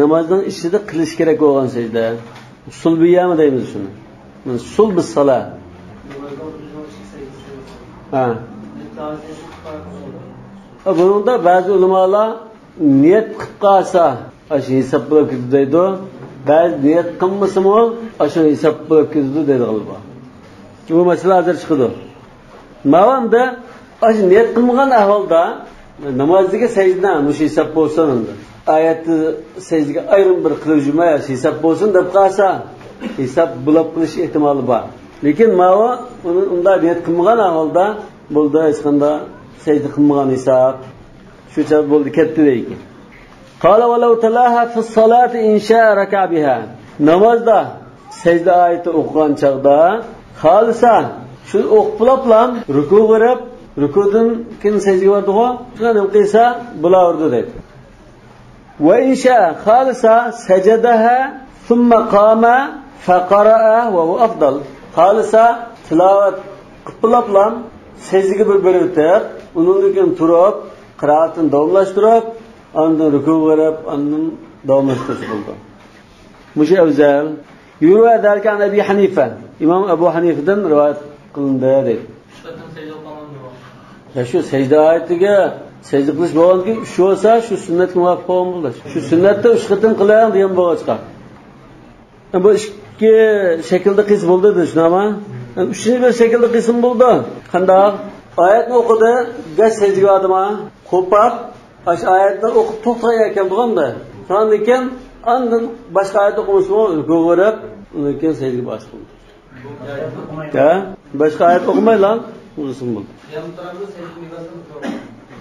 نامازنىڭ ئىچىدە قىلىش كېرەك بولغان سەجدە. سۇلبىيەمۇ دەيمىز شۇنى. سۇلبى سالا. ھە. بۇنىڭدا بەزى ئۆلىمالار نىيەت قىلىپ قالسا، ئاشۇ ھېساب بولۇپ كېتىدۇ دەيدۇ. بەزى نىيەت قىلمىسىمۇ، ئاشۇ ھېساب بولۇپ كېتىدۇ دەيدىغانلار بار. بۇ مەسىلە ھازىر چىقىدۇ. ماۋۇ ئەمدى ئاشۇ نىيەت قىلمىغان ئەھۋالدا نامازدىكى سەجدە مۇشۇ ھېساب بولسۇن ئەمدى. ئايەتتە سەجدىگە ئايرىم بىر قىلىپ جۈمە ھېساب بولسۇن دەپ قالسا، ھېساب بولاپ قېلىش ئېھتىمالى بار. لېكىن ماۋۇ ئۇنى ئۇنداق نىيەت قىلمىغان ئەھۋالدا بولدى، ھېچقانداق سەجدە قىلمىغان ھېساب. شۇ چاغ بولدى، كەتتى دەيدىكەن. قال ولو تلاها في الصلاة إن شاء ركع بها. نامازدا سەجدە ئايىتى ئوقۇغان چاغدا خالىسا، شۇ ئوقۇپ بولۇپلا رۇكۇغا بېرىپ، رۇكۇدىن كېيىن سەجدىگە باردىغۇ، شۇنى نېمە قىلسا بولاۋېرىدۇ دەيدۇ. وإن شاء خالىسا سجدها ثم قام فقرأ وهو أفضل. خالىسا تىلاۋەت قىلىپ بولۇپلا سەجدىگە بىر بېرىۋېتىپ، ئۇنىڭدىن كېيىن تۇرۇپ، قىرائەتنى داۋاملاشتۇرۇپ، ئاندىن رۇكۇغا بېرىپ، ئاندىن داۋاملاشتۇرسا بولىدۇ. مۇشۇ ئەۋزەل. يروى ذلك عن أبي حنيفة. ئىمام ئەبۇ ھەنىفىدىن رىۋايەت قىلىندى دەيدۇ. ئۈچ قېتىم سەجدە قىلغان بولغان. يا شۇ سەجدە ئايىتىگە سەجدە قىلىش بولغاندىكىن ئۈچ بولسا، شۇ سۈننەتكە مۇۋاپىق بولغان بولىدۇ. شۇ سۈننەتتە ئۈچ قېتىم قىلىڭ دېگەن بولغاچقا. بۇ ئىككى شەكىلدە قىلسا بولدى دېدى، شۇنداقمۇ؟ ئۈچىنچى بىر شەكىلدە قىلسىمۇ بولىدۇ. قانداق؟ ئايەتنى ئوقۇدى، گاچ سەجدىگە باردىما؟ قوپاپ، ئاشۇ ئايەتنى ئوقۇپ توختىغان ئىكەن بولغاندا. شۇندىن كېيىن ئاندىن باشقا ئايەت ئوقۇمىسىمۇ رۇكۇغا بېرىپ، ئۇندىن كېيىن سەجدىگە باشلىدى. ھە؟ باشقا ئايەت ئوقۇمايلا، ئۇزىسىمۇ بولدى.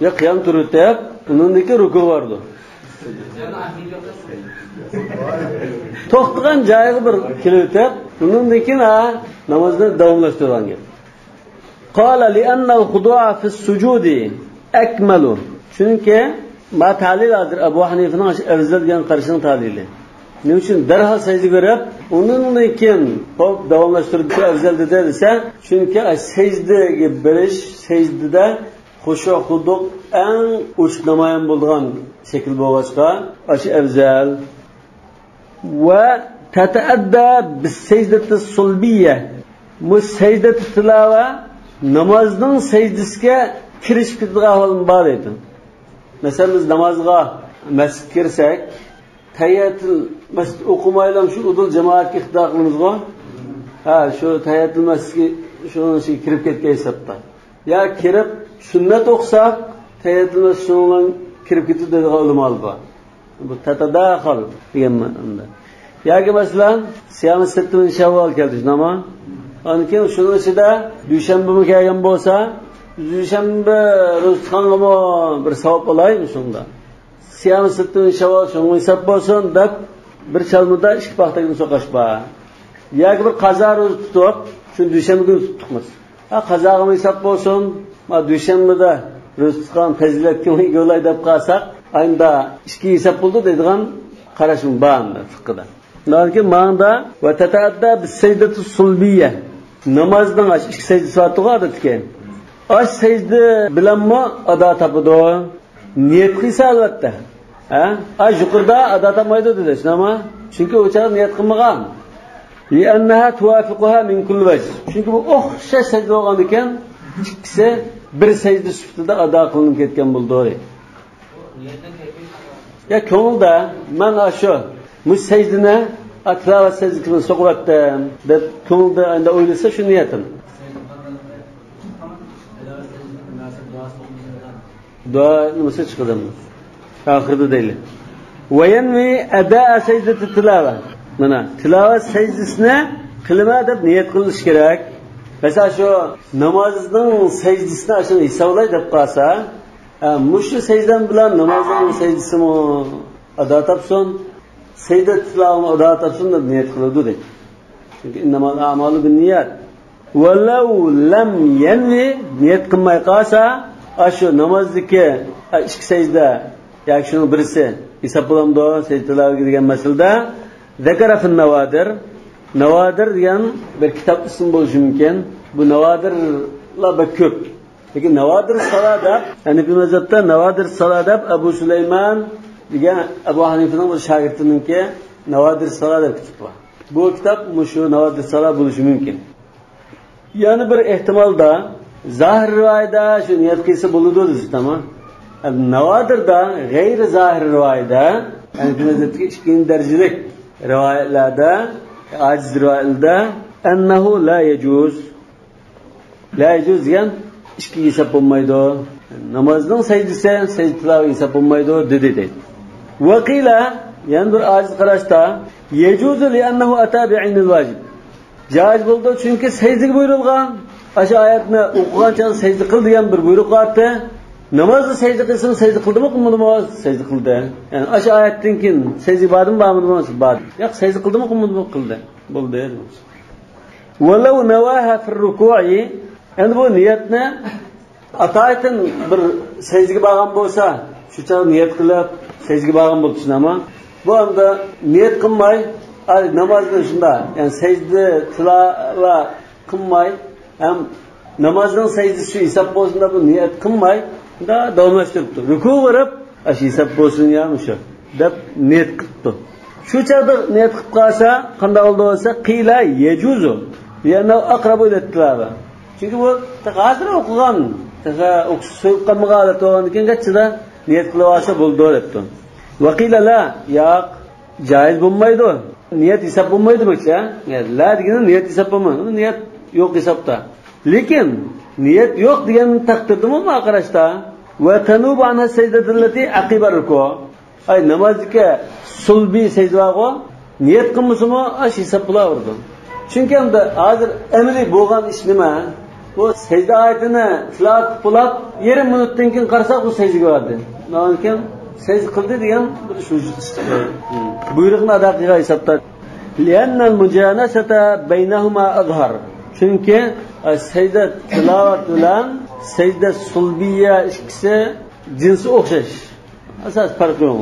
يا، قىيام تۇرۇپ دەپ، ئۇنىڭدىن كېيىن رۇكۇغا بارىدۇ. توختىغان جايىغا بىر كېلىۋېتىپ، ئۇنىڭدىن كېيىن، ھە، نامازنى داۋاملاشتۇرغان گەپ. قال لأن الخضوع في السجود أكمل. چۈنكى ما تەلىل ھازىر ئەبۇ ھەنىفىنىڭ ئەۋزەل دېگەن قارىشىنىڭ تەلىلى. نېمە ئۈچۈن دەرھال سەجدىگە بېرىپ، ئۇنىڭدىن كېيىن، خوپ، داۋاملاشتۇرۇپ ئەۋزەل دېدى دېسە، چۈنكى سەجدىگە بېرىش، سەجدىدە خۇشۇ، خۇدۇ ئەڭ ئوچۇق نامايان بولىدىغان شەكىل بولغاچقا، ئاشۇ ئەۋزەل. وتتأدى بالسجدة الصلبية. بۇ سەجدە تىلاۋە نامازنىڭ سەجدىسىگە كىرىشىپ كېتىدىغان ئەھۋالمۇ بار دەيدۇ. مەسىلەن، بىز نامازغا مەسچىتكە كىرسەك، تەھىيەتۇل مەسچىت ئوقۇمايلا شۇ ئۇدۇل جامائەتكە ئىقتىدا قىلىمىزغۇ؟ ھە، شۇ تەھىيەتۇل مەسچىتكە شۇنىڭ ئىچىگە كىرىپ كەتكەن ھېسابتا. يا كىرىپ سۈننەت ئوقۇساق، تەھىيەتۇل مەسچىت شۇنىڭ بىلەن كىرىپ كېتىدۇ دەيدىغان ئۆلىمالار بار. بۇ تەتەداخال دېگەن مەنىدە. ياكى مەسىلەن، سىيامى سىتتە مىن شەۋۋال كەلدى، شۇنداقمۇ؟ ئاندىن كېيىن شۇنىڭ ئىچىدە دۈشەنبىمۇ كەلگەن بولسا، دۈشەنبە روزا تۇتقانغىمۇ بىر ساۋاب ئالاي شۇندا. سىيامى سىتتە مىن شەۋۋال شۇنىڭغا ھېساب بولسۇن دەپ، بىر چالمىدا ئىككى پاختەكنى سوقاش بار. ياكى بىر قازا روزا تۇتۇپ، شۇنى دۈشەنبە كۈنى تۇتتۇقمىز. ھە، قازاغىمۇ ھېساب بولسۇن، ما دۈشەنبىدە روزا تۇتقان پەزىلەتكىمۇ ئىگە بولاي دەپ قالساق، ئاينىدا ئىككى ھېساب بولدى دەيدىغان قاراشمۇ بار ئەمدى فىقىدا. لېكىن ماڭدا ۋە تەتەئەددا بىس سەجدەتۇ سۇلبىيە. نامازنىڭ ئاش ئىككى سەجدىسى بارتۇغۇ ئادەتتىكى. ئاش سەجدە بىلەنمۇ ئادا تاپىدۇ. نىيەت قىلسا ئەلۋەتتە. ھە؟ ئاش يۇقىرىدا ئادا تاپمايدۇ دېدى، شۇنداقمۇ؟ چۈنكى ئۇ چاغدا نىيەت قىلمىغان. لأنها توافقها من كل وجه. چۈنكى بۇ ئوخشاش سەجدە بولغاندىكىن، ئىككىسى بىر سەجدە سۈپىتىدە ئادا قىلىنىپ كەتكەن بولىدۇ. يا كۆڭۈلدە، مەن ئاشۇ، مۇشۇ سەجدىنى، ئا، تىلاۋەت سەجدىسىنى سوقۇۋەتتىم، دەپ كۆڭۈلدە ئەندە ئويلىسا شۇ نىيەتىم. دۇئا نېمىسى چىقىدۇ؟ ئاخىرىدا دەيلى. وينوي أداء سجدة التلاوة. مانا، تىلاۋەت سەجدىسىنى قىلىمەن دەپ نىيەت قىلىش كېرەك. مەسىلەن، شۇ نامازنىڭ سەجدىسىنى ئاشۇ ھېسابلاي دەپ قالسا، ھە، مۇشۇ سەجدەم بىلەن نامازنىڭ سەجدىسىمۇ ئادا تاپسۇن. سەجدە تىلاۋىنى ئادا تاپسۇن دەپ نىيەت قىلىدۇ دەيدۇ. چۈنكى ئىننەمەل ئەمالۇ بىننىيات. ۋەلەۋ لەم يەنۋى، نىيەت قىلماي قالسا، ئاشۇ نامازدىكى ئىككى سەجدە ياكى شۇنىڭ بىرسى ھېساب بولامدۇ سەجدە تىلاۋىگە دېگەن مەسىلىدە، ذەكەرە فىن ناۋادىر. ناۋادىر دېگەن بىر كىتاب ئىسمى بولۇشى مۇمكىن. بۇ ناۋادىرلار بەك كۆپ. لېكىن ناۋادىر سالا دەپ، ھەنىفىي مەزھەپتە ناۋادىر سالا دەپ ئەبۇ سۇلايمان دېگەن ئەبۇ ھەنىفىنىڭ بىر شاگىرتىنىڭكى ناۋادىر سالا دەپ كىتابى بار. بۇ كىتاب مۇشۇ ناۋادىر سالا بولۇشى مۇمكىن. يەنە بىر ئېھتىمالدا، زاھىر رىۋايەتتە شۇ نىيەت قىلسا بولىدۇ دېسە تامام. ناۋادىردا غەيرى زاھىر رىۋايەتتە، يەنى بۇ نەزەردىكى ئىككىنچى دەرىجىلىك رىۋايەتلەردە، ئاجىز رىۋايەتلەردە، ئەننەھۇ لا يەجۇز. لا يەجۇز دېگەن ئىككى ھېساب بولمايدۇ. نامازنىڭ سەجدىسى سەجدە تىلاۋە ھېساب بولمايدۇ دېدى دەيدۇ. ۋەقىلە، يەنە بىر ئاجىز قاراشتا، يەجۇزۇ لىئەننەھۇ ئەتە بىئەينىل ۋاجىب. جائىز بولىدۇ، چۈنكى سەجدىگە بۇيرۇلغان. ئاشۇ ئايەتنى ئوقۇغان چاغدا سەجدە قىل دېگەن بىر بۇيرۇق بارتى. نامازدا سەجدە قىلسىمۇ سەجدە قىلدىمۇ قىلمىدىمۇ؟ سەجدە قىلدى. يەنى ئاشۇ ئايەتتىن كېيىن سەجدە باردىمۇ بارمىدىمۇ؟ بار. ياق، سەجدە قىلدىمۇ قىلمىدىمۇ؟ قىلدى. بولدى. ۋەلەۋ نەۋاھا فىر رۇكۇئى، ئەمدى بۇ نىيەتنى ئاتايىتىن بىر سەجدىگە بارغان بولسا، شۇ چاغدا نىيەت قىلىپ سەجدىگە بارغان بولۇپ چۈشىنەما؟ بۇ ئەمدى نىيەت قىلماي، ئاي، نامازنى شۇنداق، يەنى سەجدە تىلاۋە قىلماي، ھەم نامازنىڭ سەجدىسى شۇ ھېساب بولسۇن دەپ نىيەت قىلماي، شۇنداق داۋاملاشتۇرۇپتۇ. رۇكۇغا بېرىپ، ئاشۇ ھېساب بولسۇن يا مۇشۇ دەپ نىيەت قىپتۇ. شۇ چاغدا نىيەت قىپ قالسا، قانداق بولىدۇ دېسە، قىيلا يەجۇزۇ، لىئەننەھۇ ئەقرەبۇ ئىلەت تىلاۋە. چۈنكى بۇ تېخى ھازىر ئوقۇغان، تېخى ئوقۇش سۆيۈپ قالمىغان ھالەت بولغاندىن كېيىن، گەچچىدە نىيەت قىلىۋالسا بولىدۇ دەپتۇ. ۋەقىيلا لا، ياق، جائىز بولمايدۇ. نىيەت ھېساب بولمايدۇ دېمەكچى، ھە؟ لا دېگىنى نىيەت ھېساب بولمايدۇ. نىيەت يوق ھېسابتا. لېكىن نىيەت يوق دېگەن تەقدىردىمۇ ما قاراشتا، ۋە تەنۇبۇ ئەنھا سەجدەتۇللەتى ئەقىبە رۇكۇ. ئاي، نامازدىكى سۇلبىي سەجدە بارغۇ، نىيەت قىلمىسىمۇ ئاش ھېساب بولاۋېرىدۇ. چۈنكى ئەمدى ھازىر ئەمەلىي بولغان ئىش نېمە؟ بۇ سەجدە ئايىتىنى تىلاۋەت قىلىپ بولاپ، يېرىم مىنۇتتىن كېيىن قارىساق، ئۇ سەجدىگە باردى. ئۇنىڭدىن كېيىن سەجدە قىلدى دېگەن بىر شۇ بۇيرۇقنى ئادا قىلغان ھېسابتا. لأن المجانسة بينهما أظهر. چۈنكى، ئە، سەجدە تىلاۋەت بىلەن سەجدە سۇلبىيە ئىككىسى جىنسى ئوخشاش. ئاساس پەرقى يوق.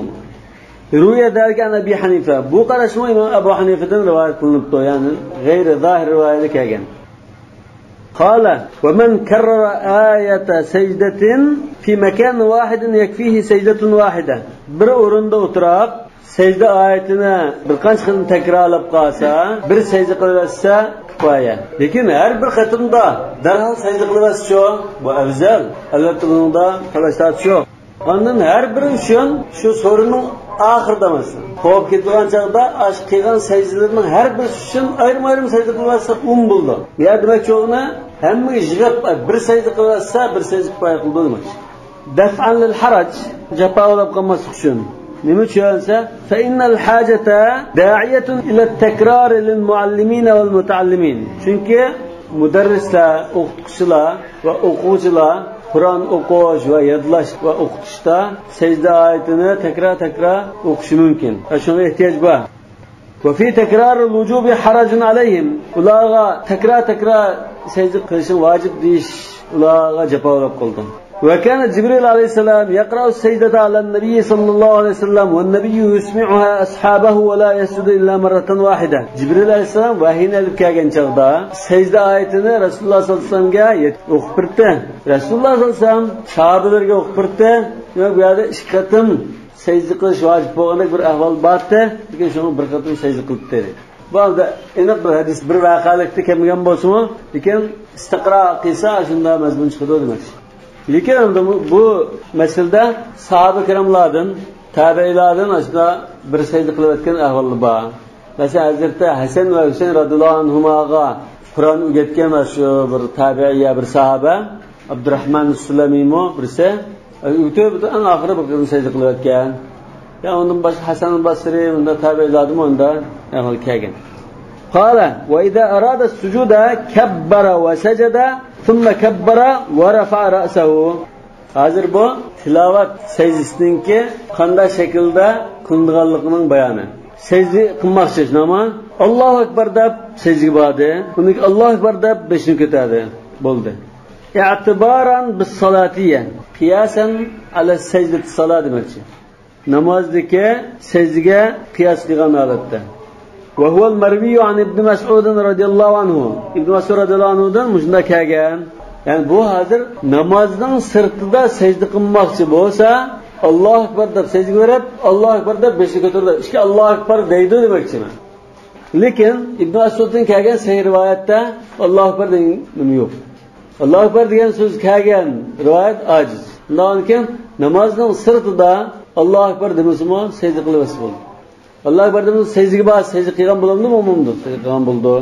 روي ذلك عن أبي حنيفة. بۇ قاراشمۇ ئىمام ئەبۇ ھەنىفىدىن رىۋايەت قىلىنىپتۇ، يەنى غەيرى زاھىر رىۋايەتتە كەلگەن. قال: ومن كرر آية سجدة في مكان واحد يكفيه سجدة واحدة. بىر ئورۇندا ئولتۇراپ، سەجدە ئايىتىنى بىر قانچە قېتىم تەكرارلاپ قالسا، بىر سەجدە قىلىۋەتسە كۇپايە. لېكىن ھەر بىر قېتىمدا دەرھال سەجدە قىلىۋەتسىچۇ؟ بۇ ئەۋزەل. ئەلۋەتتە، بۇنىڭدا تالاش-تارتىش يوق. ئاندىن ھەر بىرى ئۈچۈن شۇ سۈرىنىڭ ئاخىرىدا، مەسىلەن، قوپۇپ كېتىدىغان چاغدا ئاشۇ قىلغان سەجدىلىرىنىڭ ھەر بىرسى ئۈچۈن ئايرىم-ئايرىم سەجدە قىلىۋەتسە ئۇن بولىدۇ. يا دېمەكچى بولغىنى، ھەممىگە يىغىپ بىر سەجدە قىلىۋەتسە، بىر سەجدە كۇپايە قىلىدۇ دېمەكچى. دەفئەن لىل ھەرەج، جاپا بولاپ قالماسلىق ئۈچۈن. نېمە ئۈچۈن دېسە، فەئىننەل ھاجەتە دائىيەتۇن ئىلەت تەكرارى لىل مۇئەللىمىنە ۋەل مۇتەئەللىمىن. چۈنكى مۇدەررىسلەر، ئوقۇتقۇچىلار ۋە ئوقۇغۇچىلار قۇرئان ئوقۇش ۋە يادلاش ۋە ئوقۇتۇشتا سەجدە ئايىتىنى تەكرار-تەكرار ئوقۇشى مۇمكىن. ۋە شۇڭا ئېھتىياج بار. وفي تكرار الوجوب حرج عليهم. ئۇلارغا تەكرار-تەكرار سەجدە قىلىشىڭ ۋاجىپ دېيىش ئۇلارغا جاپا بولۇپ قالىدۇ. وكان جبريل عليه السلام يقرأ السجدة على النبي صلى الله عليه وسلم والنبي يسمعها أصحابه ولا يسجد إلا مرة واحدة. جىبرىل ئەلەيھىسسالام ۋەھىينى ئېلىپ كەلگەن چاغدا سەجدە ئايىتىنى رەسۇلۇللا ساللاللاھۇ ئەلەيھى ۋەسەللەمگە يەت-، ئوقۇپ بېرىپتۇ. رەسۇلۇللا ساللاللاھۇ ئەلەيھى ۋەسەللەم ساھابىلەرگە ئوقۇپ بېرىپتۇ. دېمەك، بۇ يەردە ئىككى قېتىم سەجدە قىلىش ۋاجىپ بولغاندەك بىر ئەھۋال بارتى، لېكىن شۇڭا بىر قېتىم سەجدە قىلىپتۇ. بۇ ھالدا ئېنىق بىر ھەدىس، بىر ۋەقەلىكتە كەلمىگەن بولسىمۇ، لېكىن ئىستىقرا قىلسا، شۇنداق مەزمۇن چىقىدۇ دېمەكچى. لېكىن ئەمدى بۇ، بۇ مەسىلىدە ساھابە كىراملاردىن، تابىئىيلاردىن ئاشۇنداق بىر سەجدە قىلىۋەتكەن ئەھۋاللار بار. مەسىلەن، ھەزرىتى ھەسەن ۋە ھۈسەيىن رەزىياللاھۇ ئەنھۇماغا قۇرئان ئۆگەتكەن شۇ بىر تابىئىي يا بىر ساھابە، ئابدۇراھمان سۇلەمىمۇ بىرسى، ئۆگىتىۋېتىپتۇ، ئەڭ ئاخىرى بىر قېتىم سەجدە قىلىۋەتكەن. يا ئۇندىن باشقا ھەسەن بەسرى، ئۇندا تابىئىلاردىمۇ ئۇندا ئەھۋال كەلگەن. قال: وإذا أراد السجود كبر وسجد ثم كبر ورفع رأسه. ھازىر بۇ تىلاۋەت سەجدىسىنىڭكى قانداق شەكىلدە قىلىنىدىغانلىقىنىڭ بايانى. سەجدە قىلماقچى، شۇنداقمۇ؟ ئاللاھۇ ئەكبەر دەپ سەجدىگە باردى. ئۇنىڭ كېيىن ئاللاھۇ ئەكبەر دەپ بېشىنى كۆتەردى. بولدى. ئەتىبارەن بىسسالاتى، قىياسەن ئەلە سەجدىتىسسالا دېمەكچى. نامازدىكى سەجدىگە قىياس قىلغان ھالەتتە. وهو المروي عن ابن مسعود رضي الله عنه. ئىبن مەسئۇد رەزىياللاھۇ ئەنھۇدىن مۇشۇنداق كەلگەن. يەنى بۇ ھازىر نامازنىڭ سىرتىدا سەجدە قىلماقچى بولسا، ئاللاھۇ ئەكبەر دەپ سەجدىگە بېرىپ، ئاللاھۇ ئەكبەر دەپ بېشىنى كۆتۈرىدۇ. ئىككى ئاللاھۇ ئەكبەر دەيدۇ دېمەكچىمەن. لېكىن ئىبن مەسئۇدتىن كەلگەن سەھىھ رىۋايەتتە ئاللاھۇ ئەكبەر دېگەن نېمە يوق. ئاللاھۇ ئەكبەر دېگەن سۆز كەلگەن رىۋايەت ئاجىز. شۇنداقكەن نامازنىڭ سىرتىدا ئاللاھۇ ئەكبەر دېمىسىمۇ سەجدە قىلىۋەتسە بولىدۇ. ئاللاھۇ ئەكبەر دېمىسە سەجدىگە بار، سەجدە قىلغان بولامدۇ، بولمامدۇ؟ سەجدە قىلغان بولىدۇ.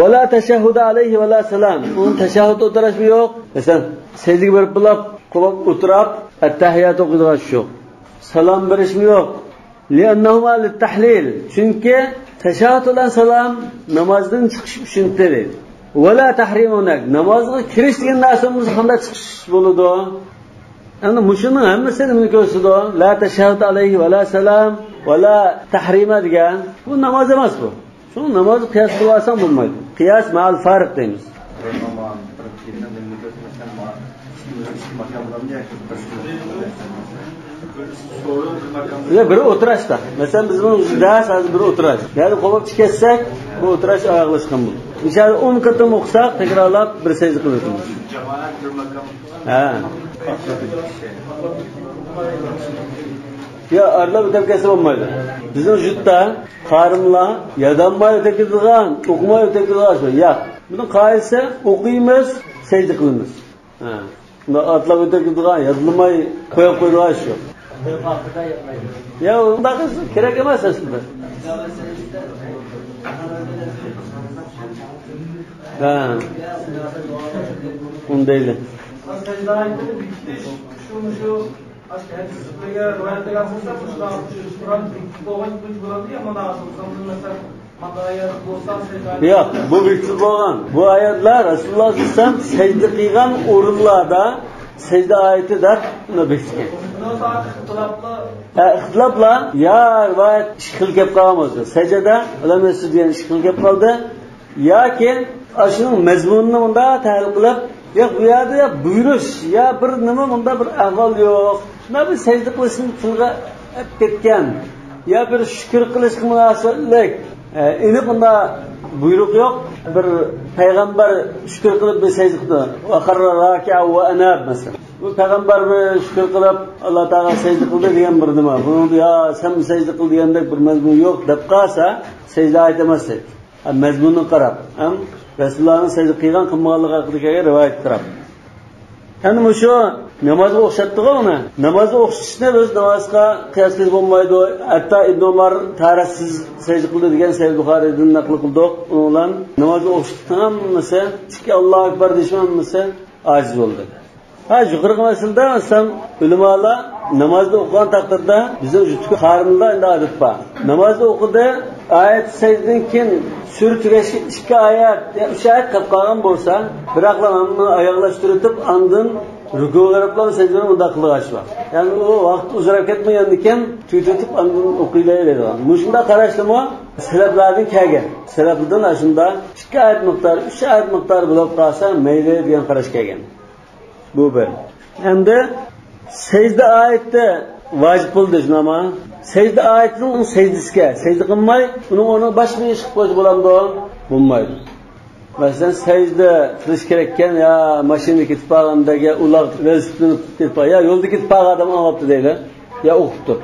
ولا تشهد عليه ولا سلام. ئۇنىڭ تەشەھھۇد ئولتۇرۇشمۇ يوق. مەسىلەن، سەجدىگە بېرىپ بولۇپ، قوپۇپ ئولتۇرۇپ، ئەتتەھىيات ئوقۇيدىغان ئىش يوق. سالام بېرىشمۇ يوق. لأنهما للتحليل. چۈنكى تەشەھھۇد بىلەن سالام نامازدىن چىقىش ئۈچۈن دېدى. ولا تحريم. نامازغا كىرىش دېگەن نەرسە بولمىسا قانداق چىقىش بولىدۇ؟ ئەمدى مۇشۇنىڭ ھەممىسى نېمىنى كۆرسىتىدۇ؟ لا تشهد عليه ولا سلام ولا تحريم دېگەن. بۇ ناماز ئەمەس بۇ. شۇڭا نامازنى قىياس قىلىۋالساڭ بولمايدۇ. قىياس مەئەل فارىق دەيمىز. يا، بىر ئولتۇراشتا. مەسىلەن، بىزنىڭ دەرس ھازىر بىر ئولتۇراش. يەنى قوپۇپ چىقىپ كەتسەك، بۇ ئولتۇراش ئاياغلاشقان بولىدۇ. مىسالى، ئون قېتىم ئوقۇساق، تەكرارلاپ بىر سەجدە قىلىۋېتىمىز. ھە. يا، ئارىلاپ ئۆتۈپ كەتسە بولمايدۇ. بىزنىڭ يۇرتتا قارىملار يادانماي ئۆتۈپ كېتىدىغان، ئوقۇماي ئۆتۈپ كېتىدىغان شۇ. ياق. بۇنىڭ قائىدىسى ئوقۇيمىز، سەجدە قىلىمىز. ھە. بۇنداق ئاتلاپ ئۆتۈپ كېتىدىغان، يادلىماي قويۇپ قويىدىغان ئىش يوق. يا، ئۇنداق كېرەك ئەمەس ئەسلىدە. ھە. ئۇندايلى. ياق، بۇ بېكىتىپ بولغان. بۇ ئايەتلەر رەسۇلۇللاھ سەللەللاھۇ ئەلەيھى ۋەسەللەم سەجدە قىلغان ئورۇنلاردا سەجدە ئايىتى دەپ بېكىتكەن. ھە، ئىختىلاپلار يا رىۋايەت ئىككى خىل كەپ قالغان بولسا، سەجدە ئەلەم يەسجۇد دېگەن ئىككى خىل كەپ قالدى. ياكى ئاشۇنىڭ مەزمۇنىنى مۇنداق تەھلىل قىلىپ، ياق، بۇ يەردە يا بۇيرۇش، يا بىر نېمە، مۇنداق بىر ئەھۋال يوق. شۇنداق بىر سەجدە قىلىشنى تىلغا ئېلىپ كەتكەن، يا بىر شۈكۈر قىلىشقا مۇناسىۋەتلىك، ئە، ئېنىق ئۇنداق بۇيرۇق يوق. بىر پەيغەمبەر شۈكۈر قىلىپ بىر سەجدە قىلدى. ۋەخەررە راكىئەن ۋە ئەناب، مەسىلەن. بۇ پەيغەمبەرمۇ شۈكۈر قىلىپ، ئاللا تائالا سەجدە قىلدى دېگەن بىر نېمە. بۇنىڭدا يا سەن سەجدە قىل دېگەندەك بىر مەزمۇن يوق دەپ قالسا، سەجدە ئايىتى ئەمەس دەيدۇ. ھە، مەزمۇنىغا قاراپ، ھەم رەسۇلۇللانىڭ سەجدە قىلغان، قىلمىغانلىقى ھەققىدە كەلگەن رىۋايەتكە قاراپ. يەنە مۇشۇ نامازغا ئوخشاتتىغۇ ئۇنى. نامازغا ئوخشىتىشنى بىز نامازغا قىياس قىلىپ بولمايدۇ. ھەتتا ئىبن ئۆمەر تارەسسىز سەجدە قىلدى دېگەن سەھىھ بۇخارىيدىن نەقىل قىلدۇق. ئۇنىڭ بىلەن نامازغا ئوخشىتىشنىڭ ھەممىسى، ئىككى ئاللاھۇ ئەكبەر دېيىشنىڭ ھەممىسى ئاجىز بولدى. ھە، يۇقىرىقى مەسىلىدە، مەسىلەن، ئۆلىمالار نامازدا ئوقۇغان تەقدىردە، بىزنىڭ يۇرتتىكى قارىملاردا ئەمدى ئادەت بار. نامازدا ئوقۇدى، ئايەت سەجدىدىن كېيىن سۈرە تۈگەشكە ئىككى ئايەت يا ئۈچ ئايەت قېلىپ قالغان بولسا، بىراقلا مانا ئاياغلاشتۇرۇۋېتىپ، ئاندىن رۇكۇغا بېرىپلا سەجدىنى مۇنداق قىلغاچ بار. يەنى ئۇ ۋاقىت ئۇزىراپ كەتمىگەندىكىن، تۈگىتىۋېتىپ ئاندىن ئوقۇيلى دەيدىغان. مۇشۇنداق قاراشلىمۇ سەلەپلەردىن كەلگەن. سەلەپلەردىن ئاشۇنداق ئىككى ئايەت مىقدارى، ئۈچ ئايەت مىقدارى بولۇپ قالسا مەيلى دېگەن قاراش كەلگەن. بۇ بىر. ئەمدى سەجدە ئايىتى ۋاجىپ بولدى، شۇنداقمۇ؟ سەجدە ئايىتىنىڭ سەجدىسىگە سەجدە قىلماي، ئۇنىڭ ئورنىغا باشقا بىر ئىش قىلىپ قويسا بولامدۇ؟ بولمايدۇ. مەسىلەن، سەجدە قىلىش كېرەككەن، يا ماشىنىدا كېتىپ قالغاندەك، يا ئۇلاغ ۋېلىسىپىتنى تۇتۇپ كېتىپ قال-، يا يولدا كېتىپ قالغان ئادەم ئاڭلاپتۇ دەيلى، يا ئوقۇپتۇ.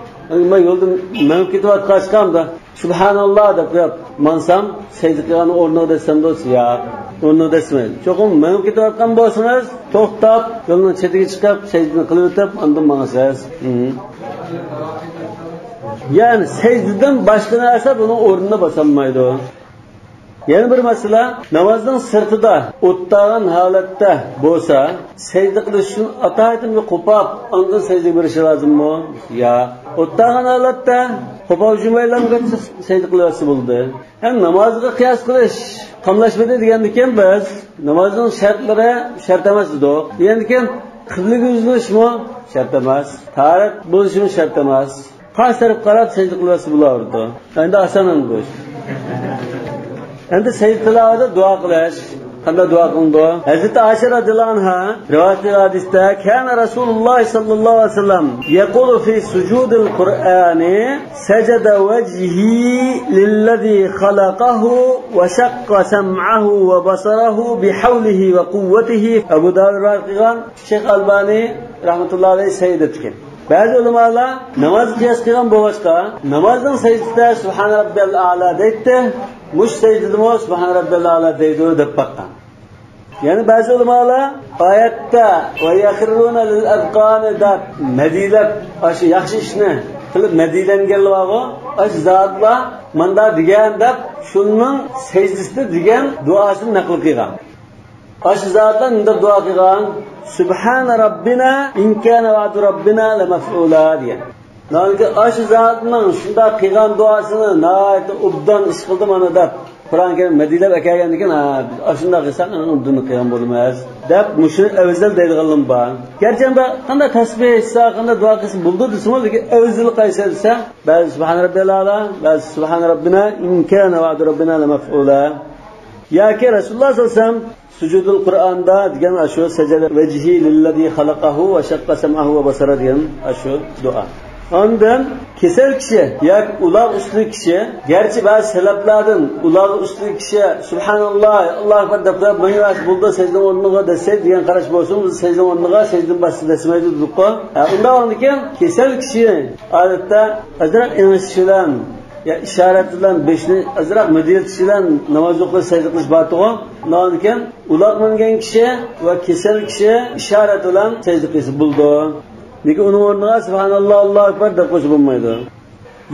مەن يولدا مېڭىپ كېتىۋاتقاچقا، سۇبھاناللا دەپ قويۇپ ماڭسام، سەجدە قىلغان ئورنىغا دەسسەمدۇ؟ ياق، ئورنىغا دەسسىمەيدۇ. چوقۇم مېڭىپ كېتىۋاتقان بولسىڭىز، توختاپ، يولنىڭ چېتىگە چىقىپ، سەجدىنى قىلىۋېتىپ، ئاندىن ماڭىسىز. ھىم. يەنى سەجدىدىن باشقا نەرسە بۇنىڭ ئورنىنى باسالمايدۇ. يەنە بىر مەسىلە، نامازنىڭ سىرتىدا ئولتۇرغان ھالەتتە بولسا، سەجدە قىلىش ئۈچۈن ئاتايىتىمگە قوپاپ، ئاندىن سەجدىگە بېرىشى لازىممۇ؟ ياق. ئولتۇرغان ھالەتتە قوپاپ جۈمەيلەنگەچ سەجدە قىلىۋەتسە بولدى. ھەم نامازغا قىياس قىلىش قاملاشمىدى دېگەندىكىن بىز نامازنىڭ شەرتلىرى شەرت ئەمەس دېدۇق. دېگەندىكىن قىبلىگە يۈزلىنىشمۇ شەرت ئەمەس. تاھارەت بولۇشمۇ شەرت ئەمەس. قارشى تەرەپكە قاراپ سەجدە قىلىۋەتسە بولۇۋېرىدۇ. ئەمدى ئاسان ئەمدى بۇ ئىش. ئەمدى سەجدە تىلاۋەتتە دۇئا قىلىش. قانداق دۇئا قىلىنىدۇ؟ ھەزرىتى ئائىشە رەزىياللاھۇ ئەنھا رىۋايەت قىلغان ھەدىستە، كان رسول الله صلى الله عليه وسلم يقول في سجود القرآن سجد وجهي للذي خلقه وشق سمعه وبصره بحوله وقوته. ئەبۇ داۋۇد رىۋايەت قىلغان، شەيخ ئەلبانى رەھمەتۇللاھى ئەلەيھى سەھىھ دەپتىكەن. بەزى ئۆلىمالار ناماز قىياس قىلغان بولغاچقا، نامازنىڭ سەجدىسىدە سۇبھانە رەببىيەل ئەلا دەيتتى، مۇشۇ سەجدىدىمۇ سۇبھانە رەببىيەل ئەلا دەيدۇ دەپ باققان. يەنە بەزى ئۆلىمالار ئايەتتە ۋە يەخىررۇنە لىل ئەزقانى دەپ مەدھىيلەپ، ئاشۇ ياخشى ئىشنى قىلىپ مەدھىيلەنگەنلەر بارغۇ، ئاشۇ زاتلار ماندا دېگەن دەپ شۇنىڭ سەجدىسىدە دېگەن دۇئاسىنى نەقىل قىلغان. ئاشۇ زاتلار مۇنداق دۇئا قىلغان، سۇبھانە رەببىنا ئىن كانە ۋەئدۇ رەببىنا لەمەفئۇلا دېگەن. ناھايىتى ئاشۇ زاتنىڭ شۇنداق قىلغان دۇئاسىنى ناھايىتى ئوبدان ئىش قىلدى مانا دەپ، قۇرئان كەرىم مەدھىيلەپ ئەكەلگەندىكىن، ھە، بىز ئاشۇنداق قىلساق ئەڭ ئوبدىنى قىلغان بولىمىز دەپ مۇشۇنى ئەۋزەل دەيدىغانلىرىمۇ بار. گەرچە ئەمدى قانداق تەسبىھ ئېيتسا، قانداق دۇئا قىلسا بولىدۇ دېسىمۇ، لېكىن ئەۋزىلى قايسى دېسە، بەزى سۇبھانە رەببىيەل ئەلا، بەزى سۇبھانە رەببىنا ئىن كانە ۋەئدۇ رەببىنا لەمەفئۇلا. ياكى رەسۇلۇللاھ سەللەللاھۇ ئەلەيھى ۋەسەللەم سۇجۇدۇل قۇرئاندا دېگەن ئاشۇ سەجەدە ۋەجھى لىللەزى خەلەقەھۇ ۋە شەققە سەمئەھۇ ۋە بەسەرە دېگەن ئاشۇ دۇئا. ئاندىن كېسەل كىشى ياكى ئۇلاغ ئۈستىلىك كىشى، گەرچە بەزى سەلەپلەردىن ئۇلاغ ئۈستىلىك كىشى سۇبھاناللاھ، ئاللاھۇ ئەكبەر دەپ تۇرۇپ مېڭىۋەرسە بولىدۇ، سەجدىنىڭ ئورنىغا دەسسەيدۇ دېگەن قاراش بولسىمۇ، سەجدىنىڭ ئورنىغا سەجدىدىن باشقا دەسسىمەيدۇ دېدۇققۇ. ھە، ئۇنداق بولغاندىكىن كېسەل كىشى ئادەتتە ئازراق ئېڭىشىش بىلەن يا ئىشارەت بىلەن، بېشىنى ئازراق مىدىرلىتىش بىلەن ناماز ئوقۇش، سەجدە قىلىش بارتىغۇ. ئۇنىڭدىن كېيىن ئۇلاغ مىنگەن كىشى ۋە كېسەل كىشى ئىشارەت بىلەن سەجدە قىلسا بولىدۇ. لېكىن ئۇنىڭ ئورنىغا سۇبھاناللاھ، ئاللاھۇ ئەكبەر دەپ قويسا بولمايدۇ.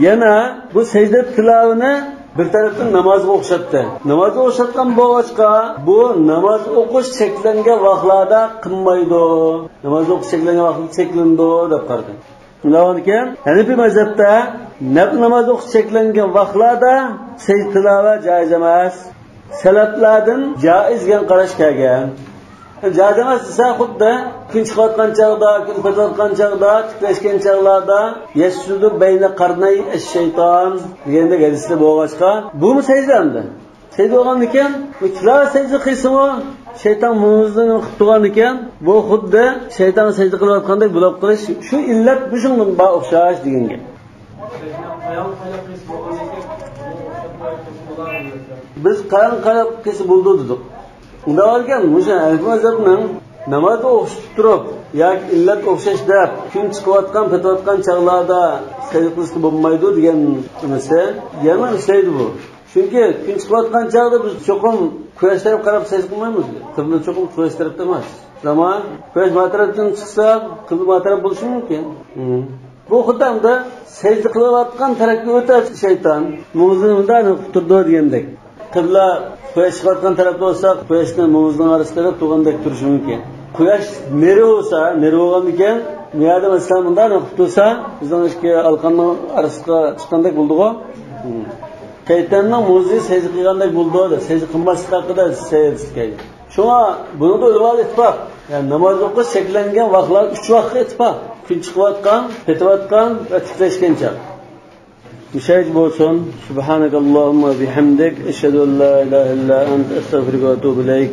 يەنە بۇ سەجدە تىلاۋىنى بىر تەرەپتىن نامازغا ئوخشاتتى. نامازغا ئوخشاتقان بولغاچقا، بۇ ناماز ئوقۇش چەكلەنگەن ۋاقىتلاردا قىلمايدۇ. ناماز ئوقۇش چەكلەنگەن ۋاقىتتا چەكلىنىدۇ دەپ قارىدى. شۇنداق بولغاندىكىن، ھەنىفىي مەزھەپتە نەپلى ناماز ئوقۇش چەكلەنگەن ۋاقىتلاردا سەجدە تىلاۋەت جائىز ئەمەس. سەلەفلەردىن جائىز دېگەن قاراش كەلگەن. جائىز ئەمەس دېسە، خۇددى كۈن چىقىۋاتقان چاغدا، كۈن پېتىۋاتقان چاغدا، تىكلەشكەن چاغلاردا، يەسجۇدۇ بەينە قەرنەي ئەششەيتان دېگەندەك ھەدىستە بولغاچقا، بۇمۇ سەجدە ئەمدى. سەجدە بولغاندىكىن، بۇ تىلاۋەت سەجدە قىلسىمۇ، شەيتان مۇڭزىنى قىلىپ تۇرغاندىكىن، بۇ خۇددى شەيتانغا سەجدە قىلىۋاتقاندەك بولۇپ قېلىش، شۇ ئىللەت مۇشۇنىڭ بار ئوخشاش دېگەن گەپ. بىز قاياققا قاراپ قىلسا بولىدۇ دېدۇق. ئۇنداق ئىكەن، مۇشۇ ھەنەفىي مەزھەپنىڭ نامازدا ئوخشىتىپ تۇرۇپ ياكى ئىللەت ئوخشاش دەپ، كۈن چىقىۋاتقان، پېتىۋاتقان چاغلاردا سەجدە قىلسا بولمايدۇ دېگەن نېمىسى يەنە ئىشلەيدۇ بۇ. چۈنكى كۈن چىقىۋاتقان چاغدا بىز چوقۇم قۇياش تەرەپ قاراپ سەجدە قىلمايمىز. قىبلە چوقۇم قۇياش تەرەپتە ئەمەس. زامان قۇياش ما تەرەپتىن چىقسا، قىبلە ما تەرەپ بولۇشى مۇمكىن. مم. بۇ خۇددى ئەمدى سەجدە قىلىۋاتقان تەرەپكە ئۆتەر شەيتان. مۇڭزىنى مۇنداق قىلىپ تۇرىدۇ دېگەندەك. قىبلە قۇياش چىقىۋاتقان تەرەپتە بولسا، قۇياشنى مۇڭزىنىڭ ئارىسىدا قىلىپ تۇرغاندەك تۇرۇشى مۇمكىن. قۇياش نېرى بولسا، نېرى بولغاندىكىن، بۇ يەردە مەسىلەن مۇنداق قىلىپ تۇرسا، بىزنىڭ ئىككى ئالىقاننىڭ ئارىسىغا چىققاندەك بولىدىغۇ. مم. شەيتاننىڭ مۇڭزى سەجدە قىلغاندەك بولىدۇ، سەجدە قىلماسلىق ھەققىدە سەجدە قىلغان. شۇڭا بۇنىڭدا ئۆلىمالار ئىتتىپاق. يەنى ناماز ئوقۇش چەكلەنگەن ۋاقىتلار ئۈچ ۋاقىتقا ئىتتىپاق. كۈن چىقىۋاتقان، پېتىۋاتقان ۋە تىكلەشكەن چاغ. مۇشۇ يەرگە بولسۇن. سۇبھانەكاللاھۇمما بىھەمدىك، ئەشھەدۇ ئەن لا ئىلاھە ئىللا ئەنت، ئەستەغفىرۇكە ۋە ئەتۇبۇ ئىلەيك.